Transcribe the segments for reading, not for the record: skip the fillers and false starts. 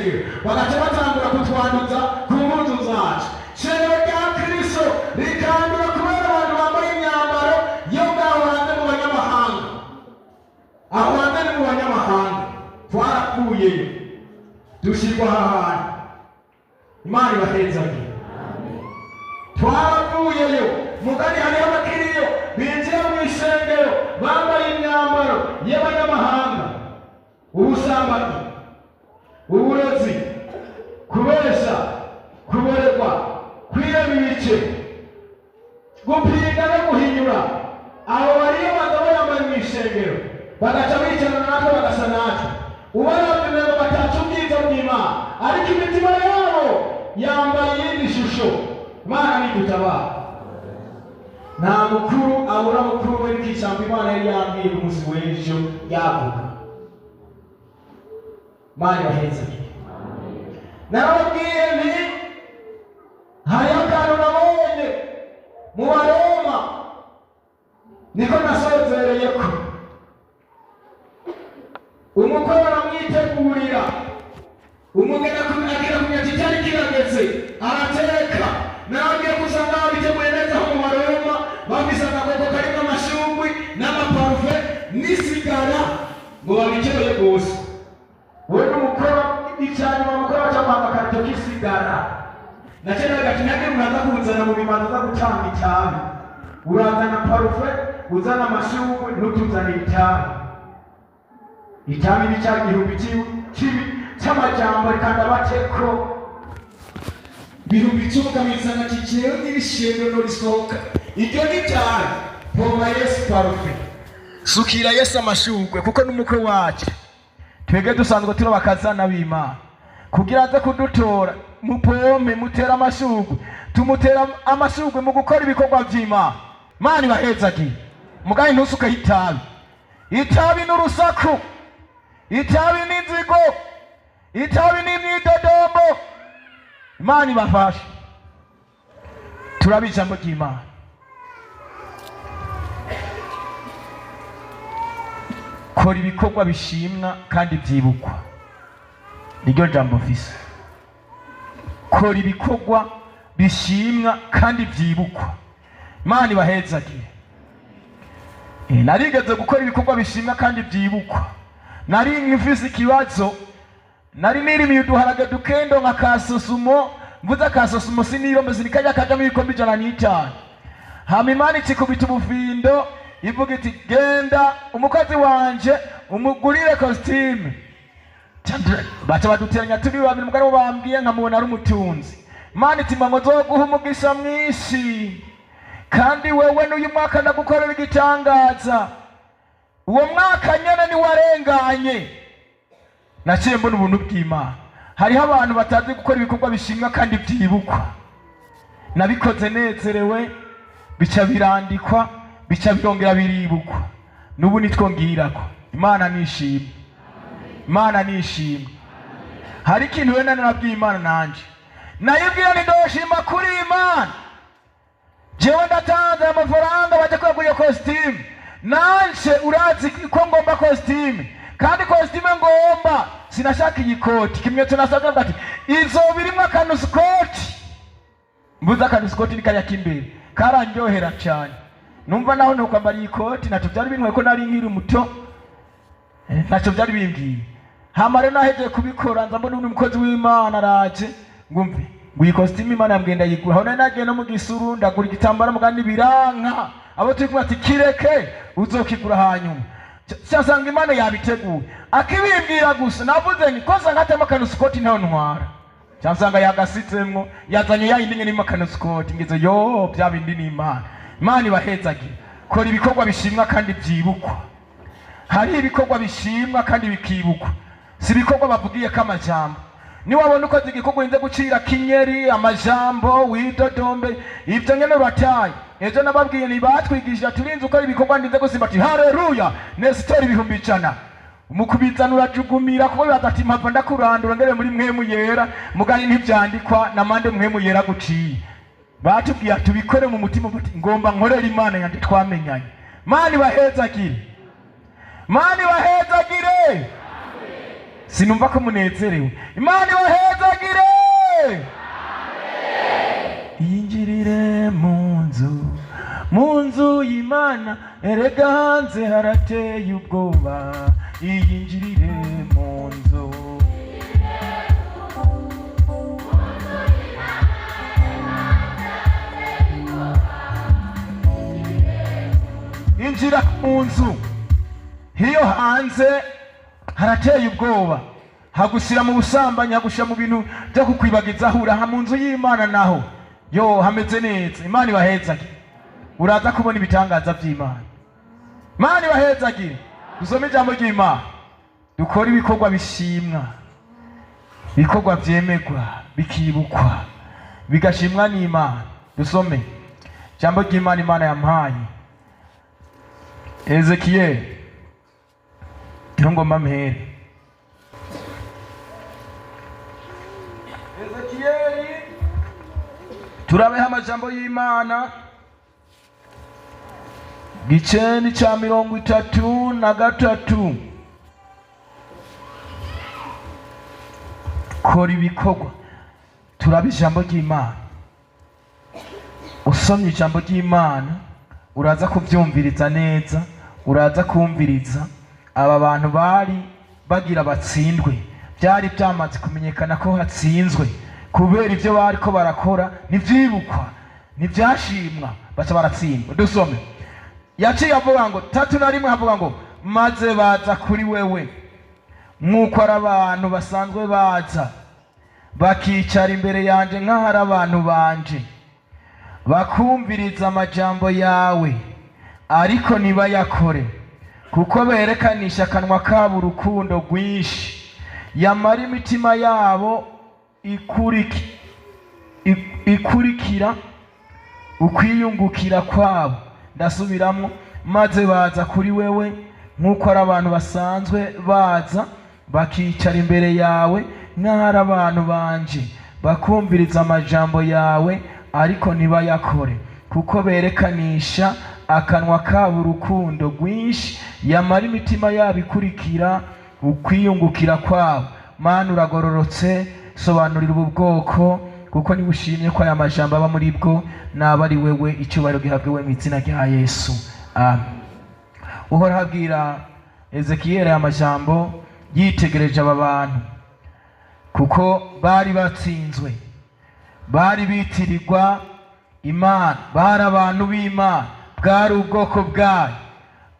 ishengero, bagaca batangura kutwanduza ku mpuzu zacu. Ishengero rya Kristo rikandura kubera abantu bambaye imyambaro yo ngaho hanze mu banyamahanga. Aho hanze ni mu banyamahanga, twarakuyeyo dushyirwa aha hantu. Imana ibahezagire. Twaravuyeyo mugani, hariho abakiriyo binjira mu ishengero bambaye imyambaro y'abanyamahanga: ubusambanyi, uburozi, kubesha, kuborerwa, kwirema ibice, gupinga no guhinyura. Abo bariyo baza bayambaye mu ishengero, bagaca bicarana natwe, bagasa natwe, ubarabye umengo bataca ubwiza bw'Imana, ariko imitima yabo yambaye iyindi shusho. Imana nidutabara. Nta mukuru abura mukuru we, n'ikijambo Imana yari yambwiye ku munsi w'ejo yavuga. Imana ibahezagire. Narababwiye nti hariho akantu nabonye mu Baroma, niko nasozereye ko umukwe baramwitegurira, umugeni agira kumenya ati cyari kirageze, arateka. Narabwiye ko usanga babiteguye neza aho mu Baroma, bafise agakoko karimo amashugwe n'amaparufe n'isigara, ngo babikebeye rwose. Wowe n'umukora icyanyuma, mukora baca muha agakarito k'isigara. Nakeneraga ati nage muraza kuzana mu bimanza aza gutanga itabi, urazana parufe, uzana amashugwe, ntutuzanire itabi. Itabi ni cya gihumbi kibi cy'amajambo. Reka ndabateko 10,000 ukabizana ati jewe n'ibishingwe norisohoka. Iryo ni itabi. Poma Yesu parufe, sukira Yesu amashugwe, kuko n'umukwe wacu. Twebwe dusanzwe turi abakazana b'Imana, kugira aze kudutora. Mupome, mutere amashugwe, tumutera amashugwe mu gukora ibikorwa by'Imana. Imana ibahezagiye. Mugaye ntusukeho itabi. Itabi n'urusaku, itabi n'inzigo, itabi n'imyidodombo. Imana ibafashe. Turabe ijambo ry'Imana. Kora ibikorwa bishimwa kandi byibukwa, niryo jambo mfise. Kora ibikorwa bishimwa kandi byibukwa. Imana ibahezagire. Narigeze gukora ibikorwa bishimwa kandi byibukwa. Nari mfise ikibazo, nari nirimiye uduharage dukendo nka kasosumo. Mvuze akasosumo sinirombe, sinikajya kajamo ibikombe 105. Hama Imana ikikubita ubufindo, ivuga iti: "Genda umukozi wanje umugurire kositime." Baca baduteranya turi babiri. Mugabo bambwiye nkamubona ari umutunzi. Imana iti: "Mama, nzoguha umugisha mwinshi, kandi wewe n'uyu mwaka ndagukorera igitangaza." Uwo mwaka nyene niwarenganye, naciye mbona ubuntu bw'Imana. Hariho abantu batazi gukora ibikorwa bishimwa kandi byibukwa. Nabikoze nezerewe, bica birandikwa, bica birongera biribukwa, n'ubu nitwo ngirako. Imana nishimwe, Imana nishimwe. Hari ikintu wenda narabwiye Imana, nanje nayibwira ni ndoshima kuri Imana. Jewe ndatanze amafaranga bajya kuyagura iyo kositimu, nanje urazi ko ngomba kositimu, kandi kositimu ngomba, sinashaka iyi koti. Ikimenyetso nasabye ati izoba irimo akanusu koti. Mbuze akanusu koti ni kariya k'imbere, karandyohera cyane. Numva naho ntukwambara iyi koti ntacyo byari bintwaye, ko nari nkiri muto. Ntacyo byari bimbwiye. Hama rero nahejeje kubikora, nza mbona undi mukozi w'Imana araje ngo mve ngo iyi kositimu Imana yambwiye ndayigura. Aho nari nagiye no mu gisuru ndagura igitambaro, mugani biranka. Abo turi kumwe ati: "Kireke, uzokigura hanyuma." Cyasanga Imana yabiteguye. Akibimbwira gusa navuze nti kosa ngatemo akanusu koti ntaho ntwara. Cyasanga yagasitsemwo, yazanye ya yindi nyene irimo akanusu koti. Ngeze yo bya bindi ni Imana. Imana ibahezagire. Kora ibikorwa bishimwa kandi byibukwa. Hari ibikorwa bishimwa kandi bikibukwa, si ibikorwa bavugiye ko amajambo. Niwabona ukoze igikorwa urinze gucira kinyeri, amajambo, widodombe, ibyo nyene urataye. Ejo nababwiye ntibatwigishije turinze ukora ibikorwa ndinze gusimba ati: "Haleluya, Nesitori 100,000." Mukubizana urajugumira, kuko bibaza ati mpava ndakurandura ngere muri mwemu yera. Mugani ntivyandikwa namande mwemu yera guciye. Batubwiye ati tubikore mu mutima, bati ngomba nkorera Imana yanjye twamenyanye. Mana ibahezagire, Mana ibahezagire. Sinumva ko munezerewe. Imana ibahezagire. Yinjirire mu nzu, mu nzu y'Imana, erega hanze harateye ubwoba. Iyinjirire mu nzu. Injira mu nzu, hiyo hanze harateye ubwoba, hagushyira mu busambanyi, hagushyira mu bintu byo kukwibagiza. Hura mu nzu y'Imana naho yo hameze neza. Imana ibahezagire. Uraza kubona ibitangaza by'Imana. Imana ibahezagire. Dusome ijambo ry'Imana, dukore ibikorwa bishimwa, ibikorwa byemegwa, bikibukwa, bigashimwa n'Imana. Dusome ijambo ry'Imana Imana yampaye Ezekiyeli. Niho ngomba mpere. Ezekiyeli, turabeho amajambo y'Imana, giceni ca 33. Kora ibikorwa. Turabe ijambo ry'Imana. Usomye ijambo ry'Imana uraza kubyumviriza neza, uraza kumviriza. Aba bantu bari bagira batsindwe, byari byamaze kumenyekana ko hatsinzwe kubera ibyo bari ko barakora ntibyibukwa, ntibyashimwa, baca baratsindwa. Dusome. Yaciye avuga ngo 31, avuga ngo maze baza kuri wewe nk'uko ari abantu basanzwe baza, bakicara imbere yanje nk'aho ari abantu banje, bakumviriza amajambo yawe, ariko ntibayakore, kuko berekanisha akanwa kabo urukundo rwinshi, yamara imitima yabo ikurikira ukwiyungukira kwabo. Ndasubiramo, maze baza kuri wewe nk'uko ari abantu basanzwe baza, bakicara imbere yawe nk'aho ari abantu banje, bakumviriza amajambo yawe, ariko ntibayakore, kuko berekanisha akanwa kabo urukundo rwinshi, yamara imitima yabo ikurikira ukwiyungukira kwabo. Mana uragororotse, sobanurira ubu bwoko, kuko niba ushimye ko aya majambo aba muri bwo, naba ari wewe. Icyubahiro gihabwe we mu izina rya Yesu, amen. Uhoraho abwira Ezekiyeli aya majambo yitegereje aba bantu, kuko bari batsinzwe, bari bitirirwa Imana, bari abantu b'Imana, bwari ubwoko bwayo,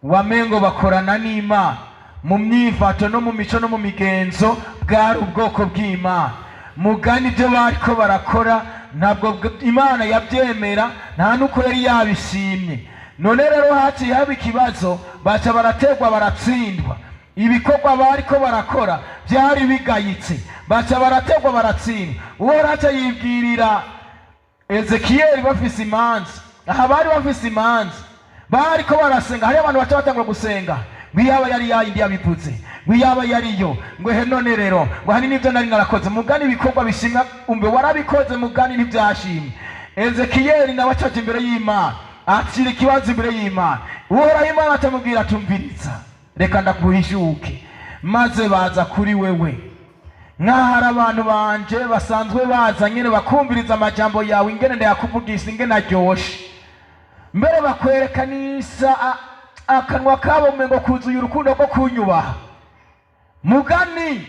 wamengo bakorana n'Imana mu myifato no mu mico no mu migenzo, bwari ubwoko bw'Imana. Mugani ibyo bariko barakora ntabwo Imana yabyemera, nta nuko yari yabishimye. None rero haciye haba ikibazo, baca barategwa baratsindwa. Ibikorwa bariko barakora byari bigayitse, baca barategwa baratsindwa. Uhoraho aca yibwirira Ezekiyeli bafise imanza. Aha bari bafise imanza, bariko barasenga. Hariyo abantu baca batangura gusenga ngo iyaba yari yayindi yabivuze, ngo iyaba yariyo, ngo ehe none rero, ngo hani nibyo nari narakoze. Mugani ibikorwa bishimwa, umbe warabikoze, mugani ntibyashimwe. Ezekiyeli nawe acaje imbere y'Imana, akira ikibazo imbere y'Imana. Uhoraho Imana atamubwira, atumviriza, reka ndaguhishuke. Maze baza kuri wewe nk'aho ari abantu banje basanzwe baza nyine, bakumviriza amajambo yawe, ingene ndayakuvugisha, ingene aryoshe, mbere bakwerekanisha akanwa kabo umengo kuzuye urukundo rwo kunyubaha. Mugani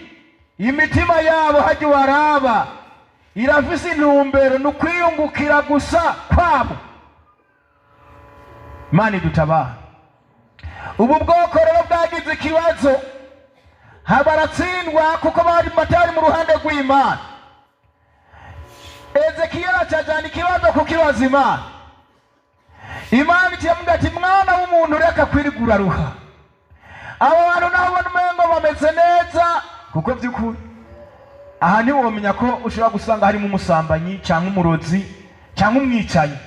imitima yabo hajya waraba irafise intumbero, ni ukwiyungukira gusa kwabo. Imana idutabara. Ubu bwoko rero bwagize ikibazo, baratsindwa kuko bari batari mu ruhande rw'Imana. Ezekiyeli acajana ikibazo kukibaza Imana. Imana ikiramubwira ati mwana w'umuntu, reka kwirigura ruha. Abo bantu naho ubona umengo bameze neza, kuko by'ukuri aha ntiwomenya ko ushobora gusanga harimo umusambanyi cyangwa umurozi cyangwa umwicanyi.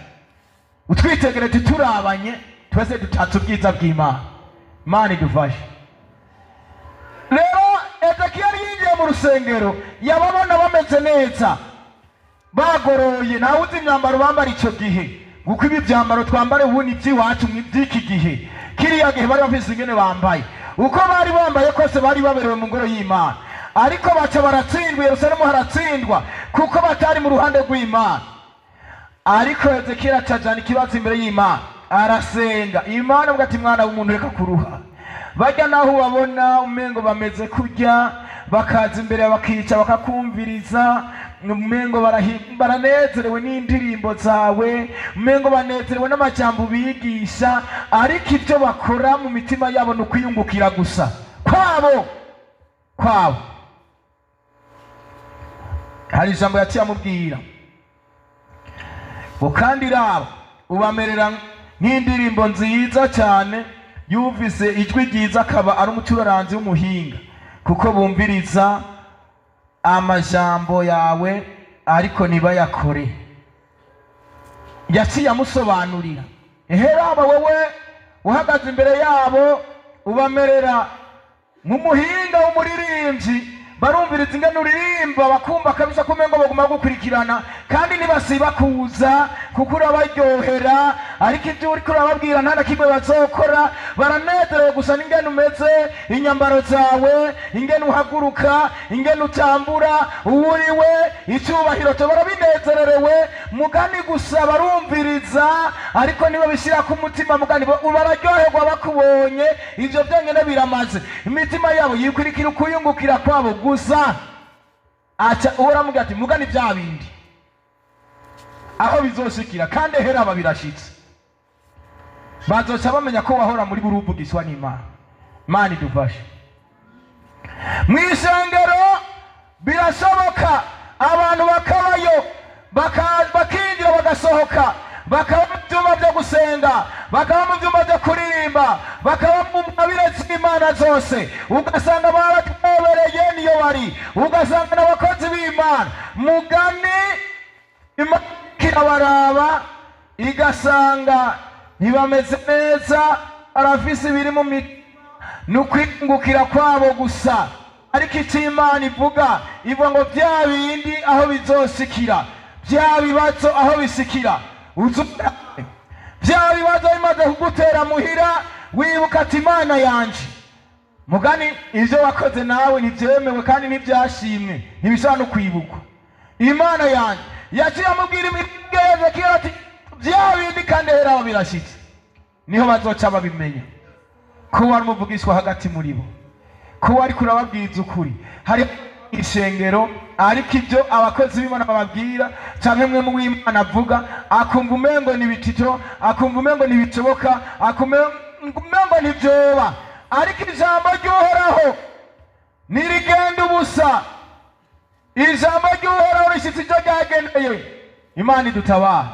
Utwitegereje turabanye twese dutatse ubwiza bw'Imana. Imana idufashe. Rero Ezekiyeli yinjiye mu rusengero, yababona bameze neza, bagoroye, ntawe uzi imyambaro bambara icyo gihe, kuko ibi byambaro twambara ubu ni iby'iwacu by'iki gihe. Kiriya gihe bari bafise ingene bambaye, uko bari bambaye kose bari baberewe mu ngoro y'Imana. Ariko baca baratsindwa, Yerusalemu haratsindwa kuko batari mu ruhande rw'Imana. Ariko Hezekiya acajana ikibazo imbere y'Imana, arasenga Imana avuga ati: "Mwana w'umuntu, reka kuruha. Bajya naho ubabona umengo bameze kurya, bakaza imbere bakica bakakumviriza, umengo baranezerewe n'indirimbo zawe, umengo banezerewe n'amajambo bigisha, ariko ibyo bakora mu mitima yabo ni ukwiyungukira gusa kwabo kwabo." Hari ijambo yaciye amubwira ngo: "Kandi raba, ubamerera nk'indirimbo nziza cyane, yumvise ijwi ryiza akaba ari umucuraranzi w'umuhinga, kuko bumviriza amajambo yawe ariko ntibayakore." Yaciye amusobanurira: "Ehe, raba, wowe uhagaze imbere yabo ubamerera nk'umuhinga w'umuririmbyi. Barumviriza ingene uririmba, bakumva kabisa ko umengo baguma gukurikirana, kandi ntibasiba kuza kuko urabaryohera. Ariko ibyo uriko urababwira nta na kimwe bazokora. Baranezerewe gusa n'ingene umeze, inyambaro zawe, ingene uhaguruka, ingene utambura, uwuriwe, icyubahiro cyo barabinezererewe. Mugani gusa barumviriza ariko ntibabishyira ku mutima. Mugani bararyoherwa bakubonye, ibyo byonyine biramaze. Imitima yabo yikwirikira ukuyungukira kwabo gusa." Aca uramubwira ati: "Mugani bya bindi aho bizoshikira, kandi heraba birashitse, bazoca bamenya ko wahora muri buruvugishwa n'Imana." Imana idufashe. Mu ishengero birashoboka abantu bakabayo, bakinjira, bagasohoka, bakaba mu byumba byo gusenga, bakaba mu byumba byo kuririmba, bakaba mu ngabire z'Imana zose, ugasanga baratwobereye niyo bari, ugasanga n'abakozi b'Imana. Mugani Imana irabaraba igasanga ntibameze neza, arafise ibiri mu mitima, ni ukwiyungukira kwabo gusa. Ariko icyo Imana ivuga, ivuga ngo bya bindi aho bizoshikira, bya bibazo aho bisikira, uzurabe bya bibazo bimaze kugutera muhira, wibuka ati: "Imana yanje." Mugani ibyo wakoze nawe ntibyemewe kandi ntibyashimwe, ntibishobora no kwibukwa. Imana yanjye yaciye amubwira Hezekiya ati: "Bya bindi kandi heraho birashyitse, niho bazoca babimenya ko wari umuvugishwa hagati muri bo, ko wari kurababwiza ukuri." Hari ishengero, ariko ibyo abakozi b'Imana bababwira canke mwe mu w'Imana avuga, akumva umengo ni bitito, akumva umengo ntibishoboka, akumva umengo ntibyoba. Ariko ijambo ry'Uhoraho ntirigenda ubusa. Ijambo ry'Uhoraho rishyitse icyo ryageneye. Imana idutabara.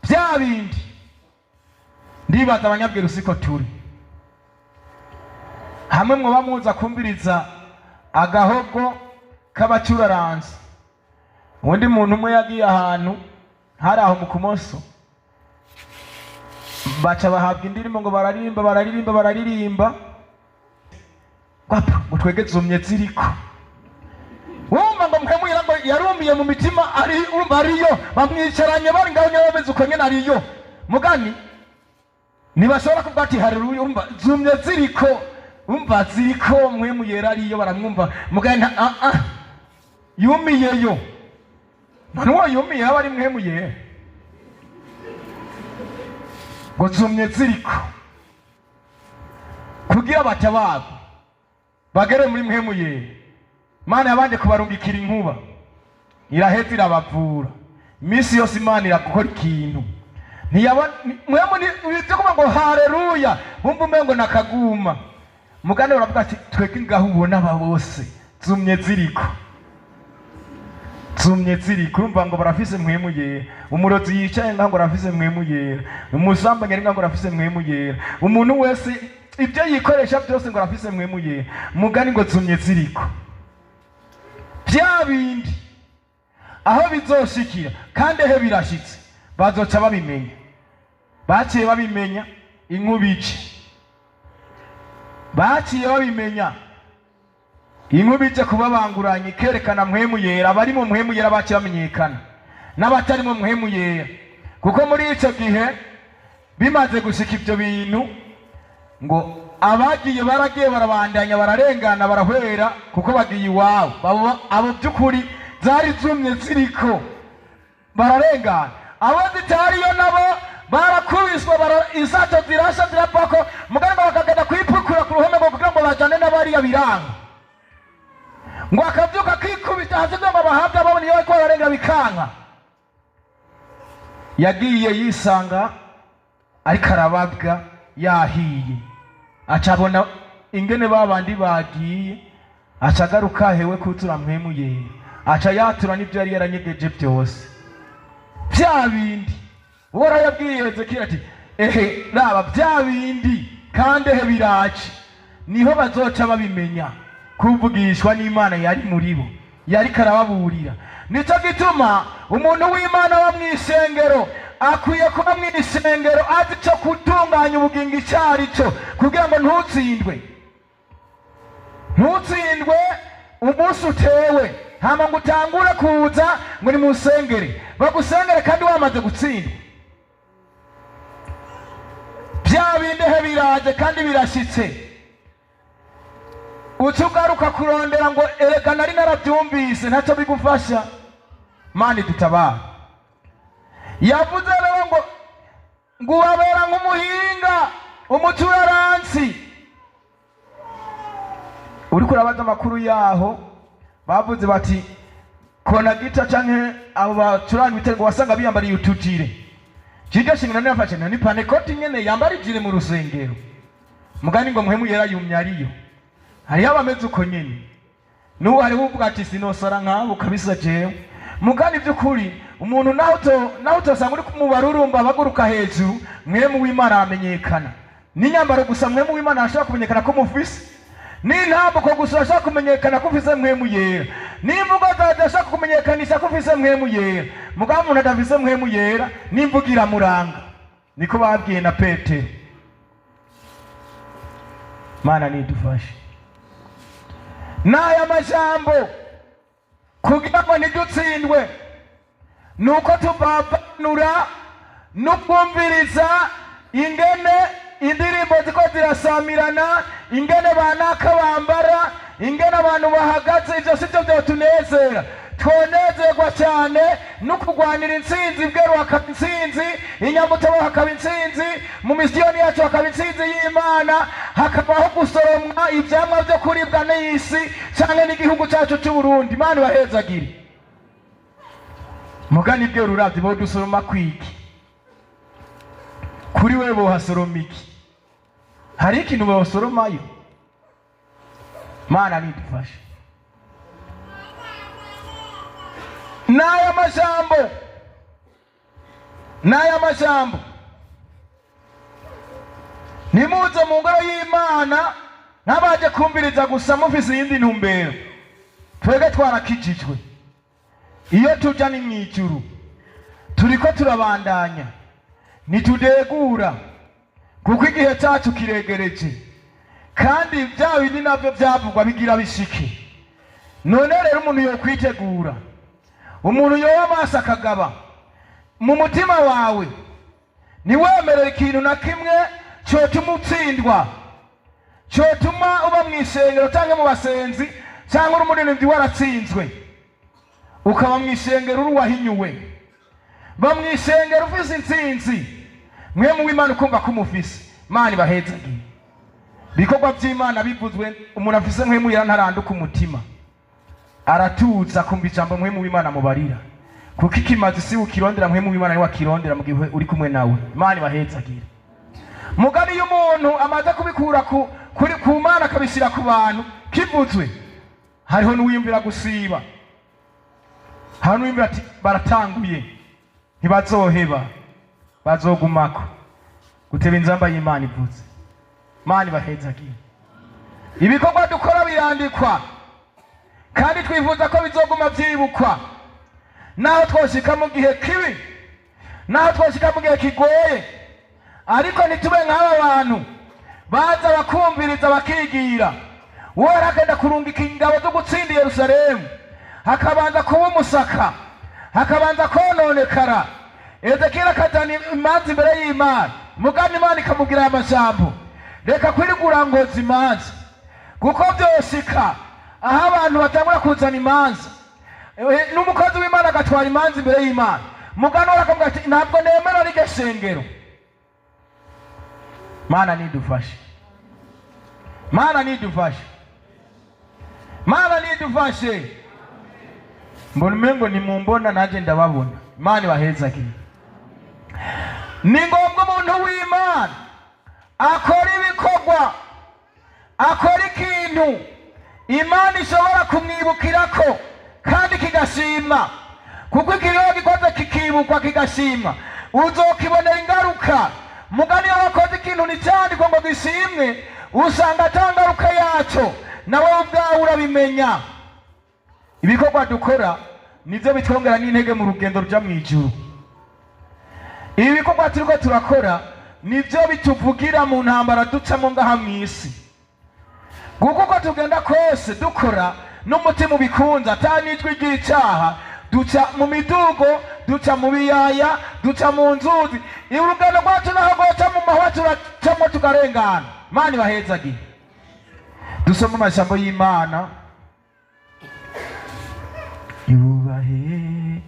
Bya bindi ndibaza abanyabwira siko turi hamwe, mwoba muza kumviriza agahogo k'abacuraranzi. Undi muntu umwe yagiye ahantu hari aho mu kumoso, baca bahabwa indirimbo ngo bararirimba, bararirimba, bararirimba, gwapa ngo twege zumye ziriko. Wumva ngo mpemuyira ngo yarumiye mu mitima, ari urumva ariyo bamwicaranye, bari ngaho nyine bameze uko nyine ariyo. Mugani ntibashobora kuvuga ati haleluya. Urumva zumye ziriko, umva ziriko, mpwemu yera ariyo, baramwumva. Mugani ah ah, yumiyeyo. None uwo yumiye aba ari mpwemu yera? Ngo zumye ziriko kugira batabagwe bagere muri mpwemu yera. Imana yabanje kubarungikira inkuba, iraheza irabavura. Iminsi yose Imana iragukora ikintu, ntiyabona mwemu ibyo kuvuga ngo haleluya, bumva umengo nakaguma. Mugani baravuga ati: "Twebwe ngaho ubona aba bose zumye ziriko, zumye ziriko." Urumva ngo barafise mpwemu yera. Umurozi yicaye ngaho ngo arafise mpwemu yera, umusambanyi ari ngaho ngo arafise mpwemu yera, umuntu wese ibyo yikoresha byose ngo arafise mpwemu yera. Mugani ngo zumye ziriko. Bya bindi aho bizoshikira, kandi ehe birashitse, bazoca babimenya. Baciye babimenya inkubije, baciye babimenya inkubije kubabanguranya, ikerekana mpwemu yera. Abari mu mpwemu yera baciye bamenyekana n'abatari mu mpwemu yera, kuko muri ico gihe bimaze gushika ibyo bintu ngo Abagiye baragiye, barabandanya, bararengana, barahwera kuko bagiye iwabo. Abo by'ukuri zari zumye ziriko bararengana. Abo zitariyo nabo barakubiswe, insato zirasha, zirapako mugani, ngo bakagenda kwipukura ku ruhome ngo kugira ngo bajane n'abariya, biranga, ngo akavyuka akikubita hasi kugira ngo bahabwe, ababona iyo bariko bararenga, bikanka. Yagiye yisanga ariko arababwa, yahiye, aca abona ingene babandi bagiye, aca agaruka hewe kutura Mpwemu Yera, aca yatura n'ibyo yari yaranyegeje byose, bya bindi Uhoraho yabwiye Hezekiya ati: "Ehe, raba bya bindi, kandi ehe biraje." Niho bazoca babimenya kuvugishwa n'Imana yari muri bo, yariko arababurira. Nicyo gituma umuntu w'Imana wo mw'isengero akwiye kuba mw'isengero azi ico gutunganya ubugingo icyo ari cyo, kugira ngo ntutsindwe, ntutsindwe umunsi utewe, hama ngo utangure kuza ngo ni musengere, bagusengere kandi wamaze gutsindwa. Bya bindi he biraje kandi birashyitse, uca ugaruka kurondera ngo erega nari narabyumvise, ntacyo bigufasha. Mani dutabara. Yavuze rero ngo ubabera nk'umuhinga umucuraransi. Uriko urabaza amakuru yaho, bavuze bati konagita canke abo bacuranga ibitego wasanga biyambariye utujire. Jiryo shingiro nafashe ni panekoti nyene yambara ijire mu rusengero, mugani ngo Muhemu Yera yumye ariyo. Hariho abameze uko nyene, n'ubu hariho uvuga ati sinosara nk'abo kabisa jewe. Mugani by'ukuri umuntu naho utosanga uri kumubarurumba baguruka hejuru, Mwemu w'Imana aramenyekana n'inyambaro gusa. Mwemu w'Imana arashobora kumenyekana ko mufise n'intambuko gusa, urashobora kumenyekana ko ufise Mwemu Yera n'imvugo zawe, zirashobora kumenyekanisha ko ufise Mwemu Yera. Mugabo umuntu adafise Mwemu Yera, n'imvugo iramuranga. Niko babwiye na Petero. Mana nidufashe. N'aya majambo, kugira ngo ntidutsindwe, nuko tuvavanura no kumviriza ingene indirimbo ziko zirasamirana, ingene banaka bambara, ingene abantu bahagaze. Ibyo si byo byotunezera. Twonezerwa cyane no kurwanira intsinzi. Bweru hakaba intsinzi, Inyamutabo hakaba intsinzi, mu misiyoni yacu hakaba intsinzi y'Imana, hakabaho gusoromwa ivyamwa byo kuribwa n'isi cyangwa n'igihugu cyacu cy'u Burundi. Imana ibahezagire. Mugani bweru uravye bo dusoroma kwiki? Kuri we bohasoroma iki? Hari ikintu bosoromayo? Mana nidufashe. N'aya majambo, n'aya majambo: nimuze mu ngoro y'Imana ntabaje kumviriza gusa mufise iyindi ntumbero. Twebwe twarakijijwe, iyo tuja ni mw'ijuru, turiko turabandanya, ntitudegura kuko igihe cyacu kiregereje, kandi bya bindi nabyo byavugwa bigira bishike. None rero umuntu yokwitegura, umuntu yoba amaso akagaba mu mutima wawe, ntiwemerere ikintu na kimwe cyotuma utsindwa, cyotuma uba mu isengero cyangwa mu basenzi cyangwa uri umuririmbyi waratsinzwe, ukaba mu isengero uri uwahinyuwe. Ba mu isengero ufise intsinzi, mwe mu w'Imana ukumva ko umufise. Imana ibahezagiye. Ibikorwa by'Imana bivuzwe, umuntu afise Mpwemu Yera ntaranduka umutima, aratuza, akumva ijambo Mpwemu w'Imana mubarira, kuko ikimazi si ukirondera, Mpwemu w'Imana niwe akirondera mu gihe uri kumwe nawe. Imana ibahezagira. Mugani iyo umuntu amaze kubikura ku Mana akabishyira ku bantu, kivuzwe, hariho n'uwiyumvira gusiba, hari n'uwiyumvira ati baratanguye, ntibazoheba, bazogumako guteba inzamba y'Imana ivuze. Imana ibahezagira. Ibikorwa dukora birandikwa, kandi twifuza ko bizoguma byibukwa naho twoshika mu gihe kibi, naho twoshika mu gihe kigoye. Ariko ntitube nk'aba bantu baza bakumviriza bakigira. Uwo agenda kurungika ingabo zo gutsinda Yerusalemu, hakabanza kuba umusaka, hakabanza kononekara. Ezekiyeli akajyana imanza imbere y'Imana, mugani Imana ikamubwira aya majambo: Reka kwirigura ngoza imanza, kuko byoshika aho abantu batangura kuzana imanza. N'umukozi w'Imana agatwara imanza imbere y'Imana, muganura akavuga ati ntabwo nemera riryo shengero. Mana nidufashe, Mana nidufashe, Mana nidufashe. Mbona umengo nimumbona, nanjye ndababona. Imana ibahezagire. Ni ngombwa umuntu w'Imana akora ibikorwa, akora ikintu Imana ishobora kumwibukirako kandi kigashimwa, kuko ikintu iyo gikoze kikibukwa kigashimwa uzokibonera ingaruka. Mugani iyo wakoze ikintu nticyandikwa ngo gishimwe, usanga ata ngaruka yacyo, nawe ubwawe urabimenya. Ibikorwa dukora nibyo bitwongera n'intege mu rugendo ruja mu ijuru. Ibi bikorwa turiko turakora nibyo bituvugira mu ntambara ducamo ngaha mu isi, kuko uko tugenda kose dukora n'umutima ubikunze ata n'ijwi ry'icyaha, duca mu midugo, duca mu biyaya, duca mu nzuzi. Urugendo rwacu naho rwoca mu mahwa, turacamo tukarengana. Imana ibahezagiye. Dusome amajambo y'Imana. Yubahe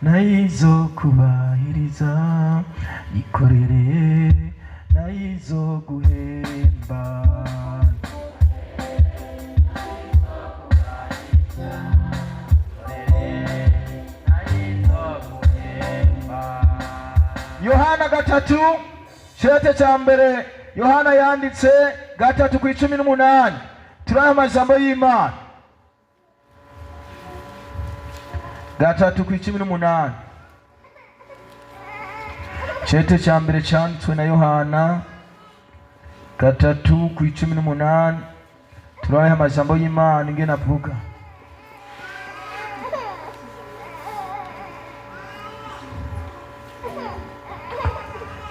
nayizo kubahiriza, ikorere nayizo guhemba. Yohana 3, cete cya mbere Yohana yanditse, 3:18. Turaha amajambo y'Imana, 3:18. Cete cya mbere cyanditswe na Yohana, 3:18. Turaha amajambo y'Imana ingene avuga.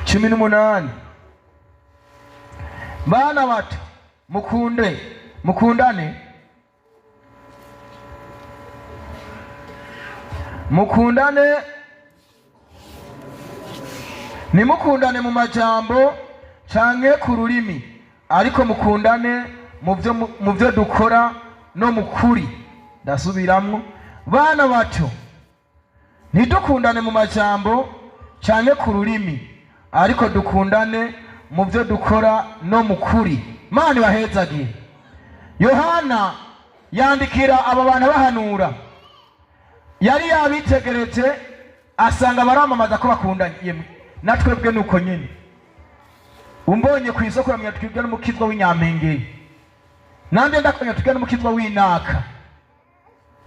18. Bana bato, mukunde, mukundane, mukundane, ntimukundane mu majambo canke ku rurimi, ariko mukundane mu byo dukora no mu kuri. Ndasubiramwo: bana bato, ntidukundane mu majambo canke ku rurimi, ariko dukundane mu byo dukora no mu kuri. Mana ibahezagiye. Yohana yandikira aba bantu bahanura, yari yabitegereje asanga baramamaza ko bakundanye. Yemwe, natwebwe nuko nyene, umbonye ku isoko uramenya twibwe n'umukizwa w'inyampengeri, nande ndakumenya twibwe n'umukizwa w'inaka,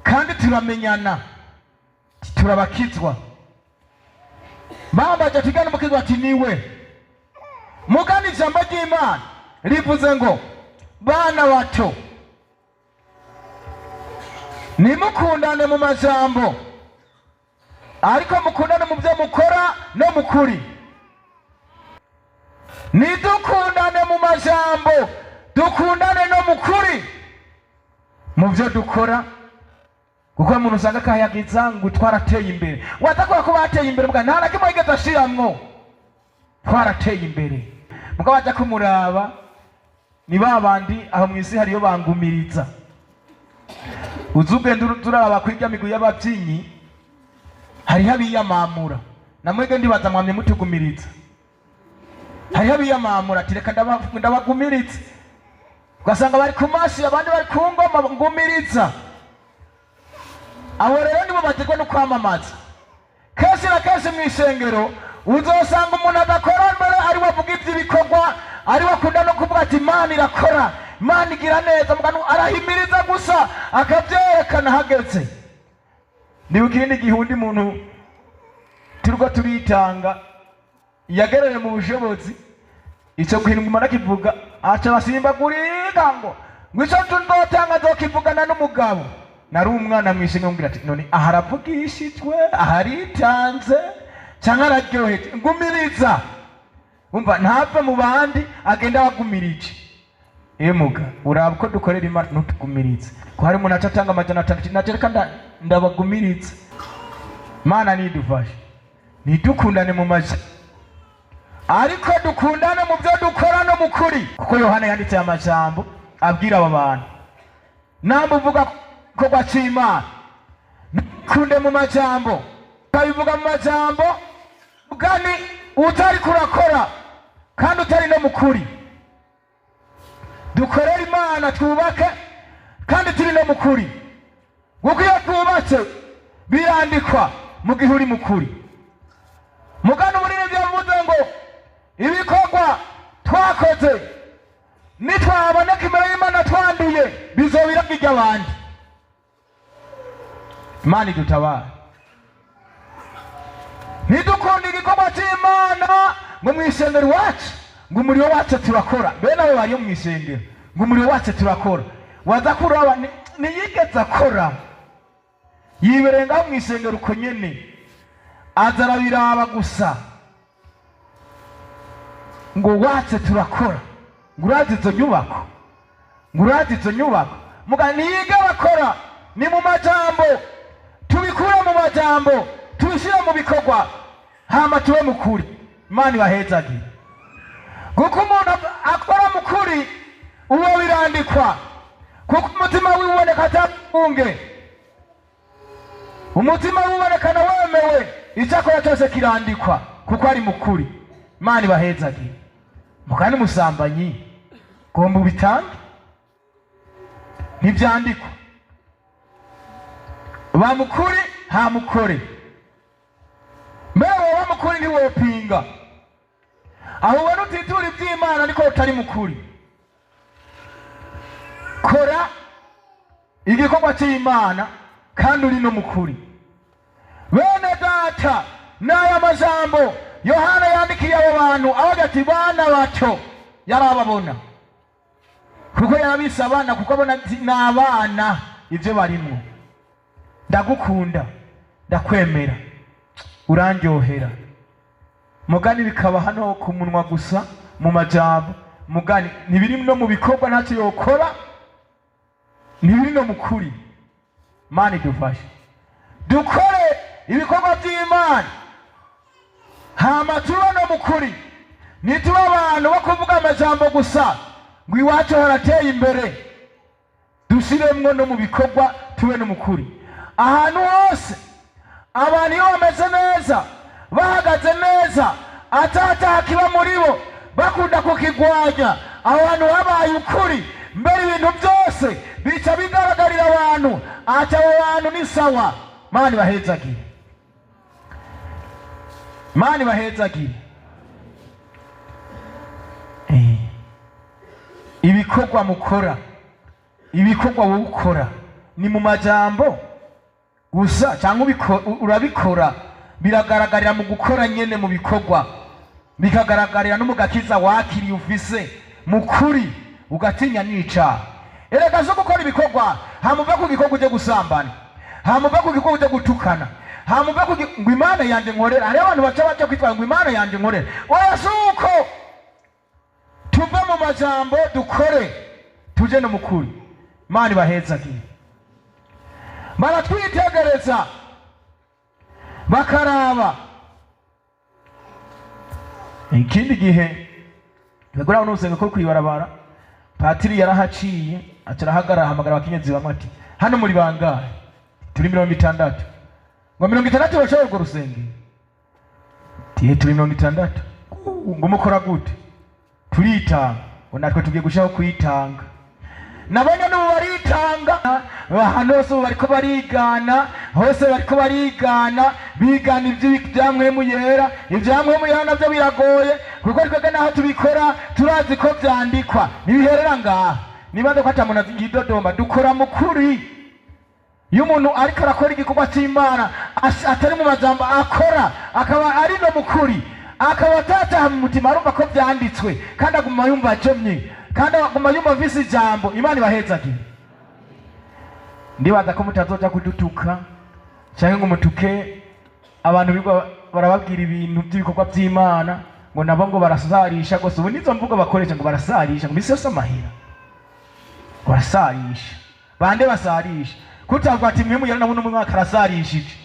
kandi turamenyana turabakizwa. Bambaje twibwe n'umukizwa ati niwe. Mugani ijambo ry'Imana rivuze ngo bana bato, ntimukundane mu majambo, ariko mukundane mu byo mukora no mu kuri. Ntidukundane mu majambo, dukundane no mu kuri, mu byo dukora. Kuko umuntu usanga akayagiza ngo twarateye imbere, waza ko bateye imbere mbwa nta na kimwe yigeze ashiramwo, twarateye imbere. Mugabo waja kumuraba ni ba bandi aho mu isi hariyo bangumiriza. Uzi ugenda turaraba kwirya migwi y'abavyinyi, hariho abiyamamura. Namwebwe ndibaza mwamye mutugumiriza. Hariho abiyamamura ati reka ndabagumiriza, ugasanga bari ku mashi, abandi bari ku ngoma, ngumiriza. Abo rero nibo bategwa no kwamamaza. Kenshi na kenshi mu ishengero uzosanga umuntu adakora mbere ari we avuga ivy'ibikorwa, ari we akunda no kuvuga ati Imana irakora, Imana igira neza, mugabo arahimiriza gusa akavyerekana hageze. Ndibuka ikindi gihe undi muntu turiko turitanga yagereye mu bushobozi, ico kintu nguma ndakivuga, aca basimbagurika ngo ico nzotanga nzokivugana n'umugabo. Nari umwana mwishimye, mbwira ati none aha aravugishijwe, aha aritanze canke araryoheje, ngumiriza. Umva ntave mu bandi agenda abagumirije. Emuga uraba uko dukorera Imana ntutugumirize, ko hari umuntu aca atanga 500 ati naje reka ndabagumirize. Mana nidufashe, ntidukundane mu maji, Ariko dukundane mu byo dukora no mu kuri, kuko Yohana yanditse aya majambo abwira aba bantu: namba uvuga ko c'Imana, ntukunde mu majambo, ukabivuga mu majambo ugani utari kurakora kandi utari no mu kuri. Dukorere Imana, twubake kandi turi no mu kuri, kuko iyo twubatse birandikwa mu gihe uri mu kuri. Mugana umuririmbyi yavuze ngo ibikorwa twakoze nitwaboneka imbere y'Imana twanduye, bizobira iby'abandi. Imana idutabara. Ntidukunde igikorwa cy'Imana ngo mu isengero iwacu ngo umuriro wacu turakora. Bene abo bariyo mu isengero ngo umuriro wacu turakora, waza kuraba ntiyigeze akora, yibereye ngaho mu isengero uko nyene, aza arabiraba gusa ngo watse turakora, ngo urazi izo nyubako, ngo urazi izo nyubako. Muga ntiyiga bakora, ni mu majambo. Tubikure mu majambo, tubishyire mu bikorwa, hama tube mu kuri. Imana ibahezagire, kuko umuntu akora mu kuri uwo birandikwa, kuko umutima wiwe uboneka atabunge, umutima wiwe uboneka na wemewe, icyo akora cyose kirandikwa kuko ari mu kuri. Imana ibahezagire. Mugani umusambanyi gomba ubitange, ntibyandikwa. Bamukuri hamukore, mbere wowe mukuri ntiwopinga aho ubona utitura iby'Imana, ariko utari mukuri. Kora igikorwa cy'Imana kandi uri no mukuri. Bene data, n'aya majambo Yohana yandikiye abo bantu avuga ati bana bato, yarababona kuko yarabise abana, kuko abona ati ni abana ibyo barimwo. Ndagukunda, ndakwemera, urandyohera, mugani bikaba hano ku munwa gusa mu majambo, mugani ntibiri no mu bikorwa, ntacyo yokora, ntibiri no mu kuri. Mana idufashe dukore ibikorwa by'Imana hama tube no mu kuri. Ntitube abantu bo kuvuga amajambo gusa ngo iwacu harateye imbere, dushyiremwo no mu bikorwa, tube no mu kuri. Ahantu hose abantu iyo bameze neza, bahagaze neza, atataha kiba muri bo, bakunda kukigwanya, aho hantu habaye ukuri. Mbere ibintu byose bica bigaragarira abantu, ati abo bantu ni sawa. Mana ibahezagire, Mana ibahezagire. Ibikorwa mukora, ibikorwa wowe ukora ni mu majambo gusa cyangwa urabikora, biragaragarira mu gukora nyene mu bikorwa, bikagaragarira no mu gakiza wakiriye ufise mu kuri, ugatinya n'icaha. Erega zo gukora ibikorwa, hamuva ku gikorwa uje gusambana, hamuva ku gikorwa uje gutukana, hamuva ku ngo Imana yanje nkorera. Hariho abantu baca baja kwitwara ngo Imana yanje nkorera. Oya, si uko. Tuve mu majambo, dukore, tuje no mu kuri. Imana ibahezagire. Baratwitegereza bakaraba. Ikindi gihe bagura n'urusengo ko kwibarabara, patiri yarahaciye aca arahagarara, ahamagara abakenyezi bamwe ati hano muri bangahe? Turi 60. Ngo 60 bashobora urwo rusengero? Tiye turi 60. Ngo mukora gute? Turitanga. Ngo natwe tugiye gushiraho kwitanga. Nabonye n'ubu baritanga ahantu hose, ubu bariko barigana hose, bariko barigana, bigana ibya Mpwemu Yera. Ibya Mpwemu Yera navyo biragoye, kuko twebwe naho tubikora turazi ko vyandikwa, ntibiherera ngaha. Nibaze ko ata muntu yidodomba, dukora mu kuri. Iyo umuntu ariko arakora igikorwa c'Imana atari mu majambo, akora akaba ari no mu kuri, akaba atataha mu mutima, arumva ko vyanditswe kandi aguma yumva ajemye, kandi aguma yumva afise ijambo. Imana ibahezagire. Ndibaza ko mutazoja kudutuka canke ngo mutuke abantu bigwa barababwira ibintu by'ibikorwa by'Imana ngo nabo ngo barasarisha gusa. Ubu nizo mvugo bakoresha ngo barasarisha, ngo misi yose amahera ngo barasarisha. Bande basarisha? Kutavuga ati mwe muyera nabo n'umwaka arasarishije,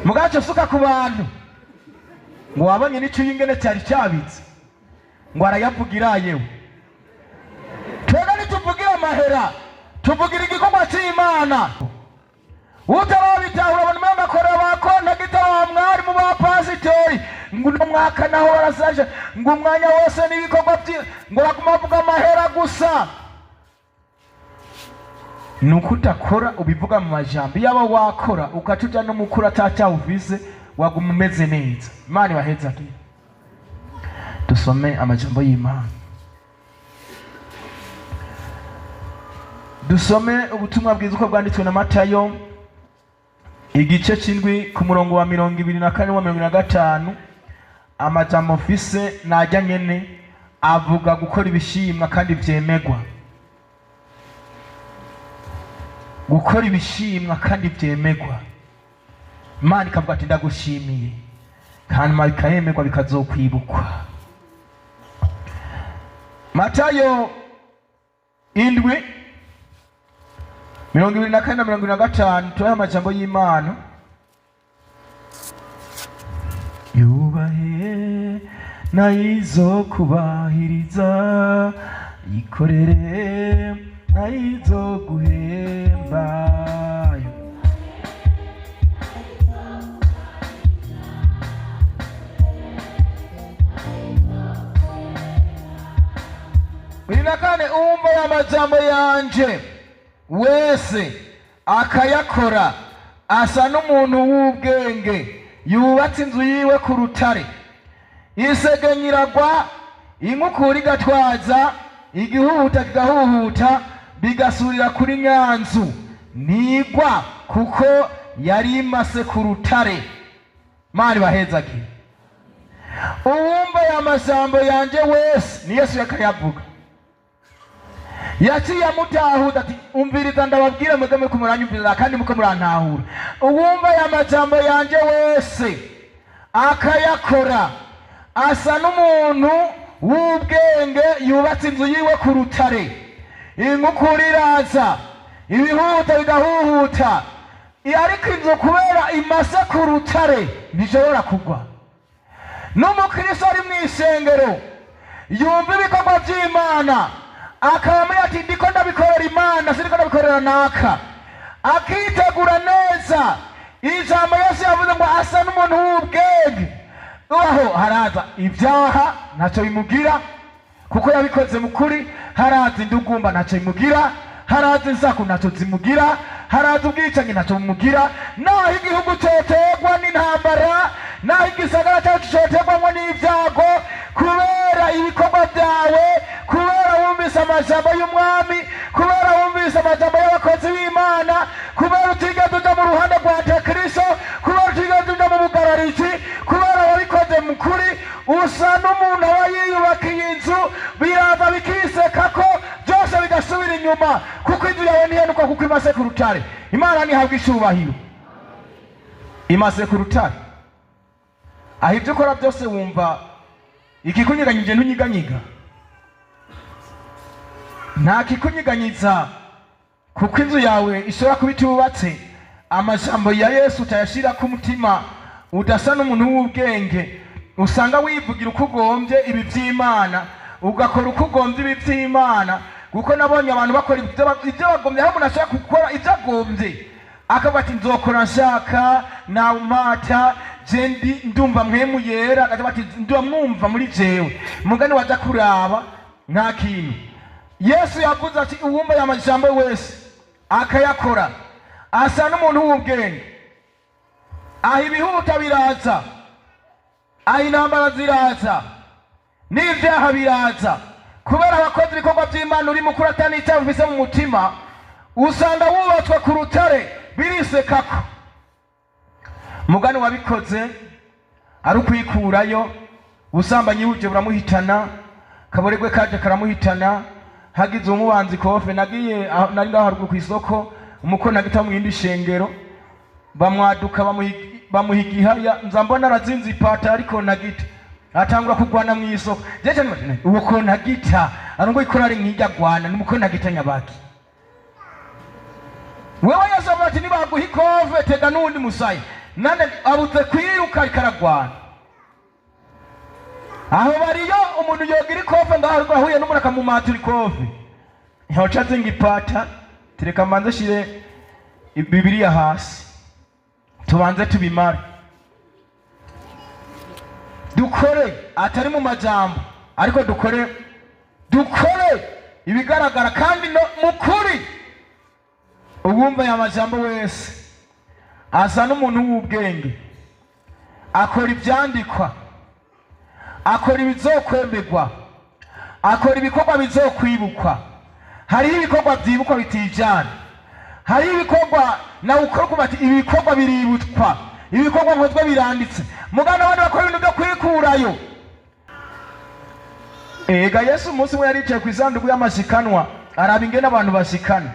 mugaco suka ku bantu. Ngo wabonye n'icyo ingene cyari cyabitse, ngo arayavugira yewe. Twebwe ntituvugira amahera, tuvugira igikorwa cy'Imana. Utarabitahura abantu b'amakoro bakontagita wa mwarimu ba pasitori, ngo uno mwaka naho barasaje, ngo umwanya wose n'ibikorwa ngo baguma bavuga amahera gusa. Nuko utakora ubivuga mu majambo, yaba wakora ugaca uja no mukuru atacyaha ufise, waguma umeze neza. Imana ibahezagire. Dusome amajambo y'Imana, dusome ubutumwa bwiza uko bwanditswe na Matayo igice c'indwi ku murongo wa 24 wa 25. Amajambo mfise najya nyene avuga gukora ibishimwa kandi vyemegwa, gukora ibishimwa kandi vyemegwa. Imana ikavuga ati ndagushimiye, hanyuma bikayemerwa bikazokwibukwa. Matayo 7 24 na 25, tubahe amajambo y'Imana. Yubahe nayizo kubahiriza, yikorere nayizo guhemba. Bibiri na kane, umva amajambo yanje wese akayakora asa n'umuntu w'ubwenge yubatse inzu yiwe ku rutare. Isegenyiragwa, inkukura igatwaza, igihuhuta kigahuhuta, bigasurira kuri nyanzu, ntigwa kuko yari imase ku rutare. Mani bahezagire. Uwumva ya majambo yanje wese, ni Yesu yakayavuga, yaciye amutahuza ati umviriza ndababwira mwebwe muriko muranyumviriza kandi muko murantahura. Uwumva ya majambo yanje wese akayakora asa n'umuntu w'ubwenge yubatse inzu yiwe ku rutare. Inkukura iraza, ibihuta bigahuhuta, ariko inzu kubera imase ku rutare ntishobora kugwa. N'umukristo ari mw'isengero yumva ibikorwa vy'Imana akaba muri ati ndiko ndabikorera Imana, sindiko ndabikorera naka, akitegura neza. Ijambo Yesu yavuze ngo asa n'umuntu w'ubwenge. Aho haraza ibyaha ntacyo bimugira kuko yabikoze mu kuri, haraza indugumba ntacyo bimugira, haraza insaku ntacyo zimugira, haraza ubwicanyi ntacyo bumugira. Naho igihugu cyoterwa n'intambara, naho igisagara cyacu cyoterwamo n'ibyago, kubera ibikorwa byawe, kubera wumvise amajambo y'umwami, kubera wumvise amajambo y'abakozi b'Imana, kubera utigeze uja mu ruhande rwa Antikristo, kubera utigeze uja mu bugararizi, kubera wabikoze mu kuri, usa n'umuntu aba yiyubakiye inzu, biraza bikiseka ko byose bigasubira inyuma, kuko inzu yawe ntihenuka kuko imaze ku rutare. Imana ntihabwa icubahiro, imaze ku rutare. Aho ibyo ukora byose wumva ikikunyeganyije ntunyiganyiga, nta kikunyiganyiza kuko inzu yawe ishobora kuba itubatse. Amajambo ya Yesu utayashira ku mutima, udasa n'umuntu w'ubwenge, usanga wivugira uko ugombye ibi by'Imana, ugakora uko ugombye ibi by'Imana. Kuko nabonye abantu bakora ibyo bagombye, aho umuntu ashobora gukora ibyo agombye akavuga ati nzokora nshaka nawumata je ndumva mwemu yera, akavuga ati ndamwumva muri jewe. Mugani waja kuraba nta kintu. Yesu yavuze ati uwumva aya majambo wese akayakora asa n'umuntu w'ubwenge. Aho ibihuta biraza, aho intambara ziraza, n'ibyaha biraza, kubera abakozi ibikorwa by'Imana uri mukuru atani icyaha ufise mu mutima, usanga wubatswe ku rutare birisekako. Mugani wabikoze ari ukwikurayo, ubusambanyi buje buramuhitana, kaboregwe kaje karamuhitana, hagize umubanzi kofe. Nagiye nari ngaho haruguru kw'isoko, umukono agita mu yindi shengero, bamwaduka bamuha igihaya, nza mbona arazinze ipataro ariko ntagita, atangura kugwana mu isoko. Jeje uwo ko ntagita arongo ikorari nkijya gwana n'umukono ntagita nyabaki. Wewe Yesu avuga ati nibaguha ikove tega n'uwundi musaya, nande abuze kwiruka ariko aragwana. Aho bariyo umuntu yogira ikofe ngaho ariko ahuye n'umuntu akamumatura ikofe, ntihoca azinga ipata, tereka mbanze shire Bibiliya hasi tubanze tubimare, dukore atari mu majambo, ariko dukore ibigaragara kandi no mukuri. Uwumva aya majambo wese asa n'umuntu w'ubwenge, akora ibyandikwa, akora ibizokwemerwa, akora ibikorwa bizokwibukwa. Hariho ibikorwa byibukwa bitijana, hariho ibikorwa nawe ukora ukumva ati ibikorwa biributwa, ibikorwa nkozwe biranditse. Mugana abandi bakora ibintu byo kwikurayo. Ega Yesu umunsi umwe yaricaye ku isanduku y'amashikanwa, araba ingene abantu bashikana.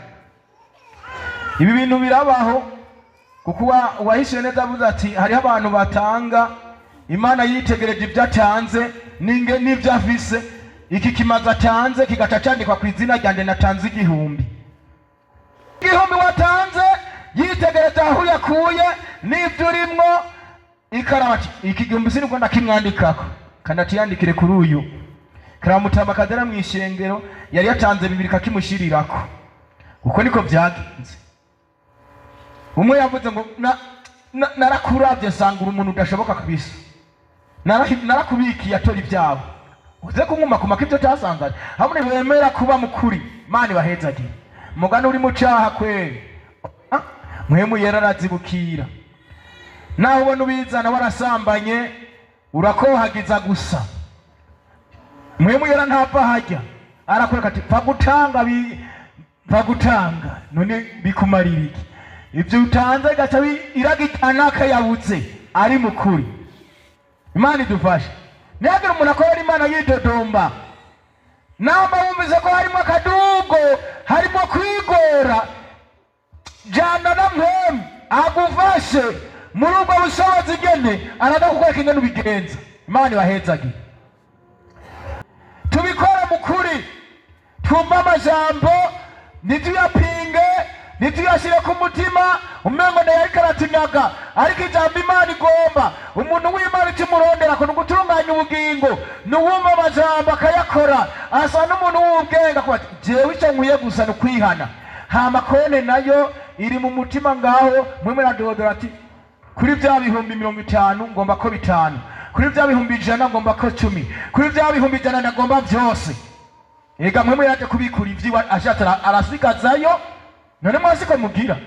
Ibi bintu birabaho kuko uwahishuye neza avuze ati hariho abantu batanga, Imana yitegereje ibyo atanze n'ibyo afise, iki kimaze atanze kigaca candikwa ku izina ryanjye, natanze 1000. 1000 watanze yitegereje aho yakuye n'ibyo urimwo, ikaraba ati iki 1000 sinubwo ndakimwandikako, kandi atiyandikire kuri uyu. Karamutama kadera mw'ishengero yari yatanze 2 kakimushirirako. Uko niko byagenze. Umwe yavuze ngo narakuravye sanga umuntu udashoboka kabisa, narakubikiye atora ibyabo, uze kunkuma kumaka ibyo utasanzanye. Hamwe bemera kuba mukuri, Imana ibahezagire. Mugani uri mu caha kweri, Mpwemu Yera arazibukira. Naho ubona ubizana warasambanye, urakohagiza gusa, Mpwemu Yera ntapfa hajya, arakwereka ati pfa gutanga, pfa gutanga none bikumarira iki? Ibyo utanze gaca iragitana yabuze ari mukuri. Imana idufashe. Ntihagire umuntu akorera Imana yidodomba. Namba wumvise ko harimo akadugo, harimo kwigora, jana na Mpwemu agufashe muri ubwo bushobozi ingene araza kukwereka ingene ubigenza. Imana ibahezagire. Tubikore mukuri, twumve amajambo, ntituyapinge, ntituyashyire ku mutima umengo ndayariko aratunyaga, ariko ijambo Imana igomba umuntu w'Imana ikimurondera ko nugutunganya ubugingo, nuwumva amajambo akayakora, asa n'umuntu w'ubwenge akuba ati jewe icyo nkwiye gusa ni ukwihana. Hama kone nayo iri mu mutima ngaho, mwe muradodora ati kuri bya 50,000 ngomba ko 5, kuri bya 100,000 ngomba ko 10, kuri bya 100,000 ndagomba byose. Ega mwe yaje kubikura ivyiwa ashatse arasigazayo. None mwasi ko mugira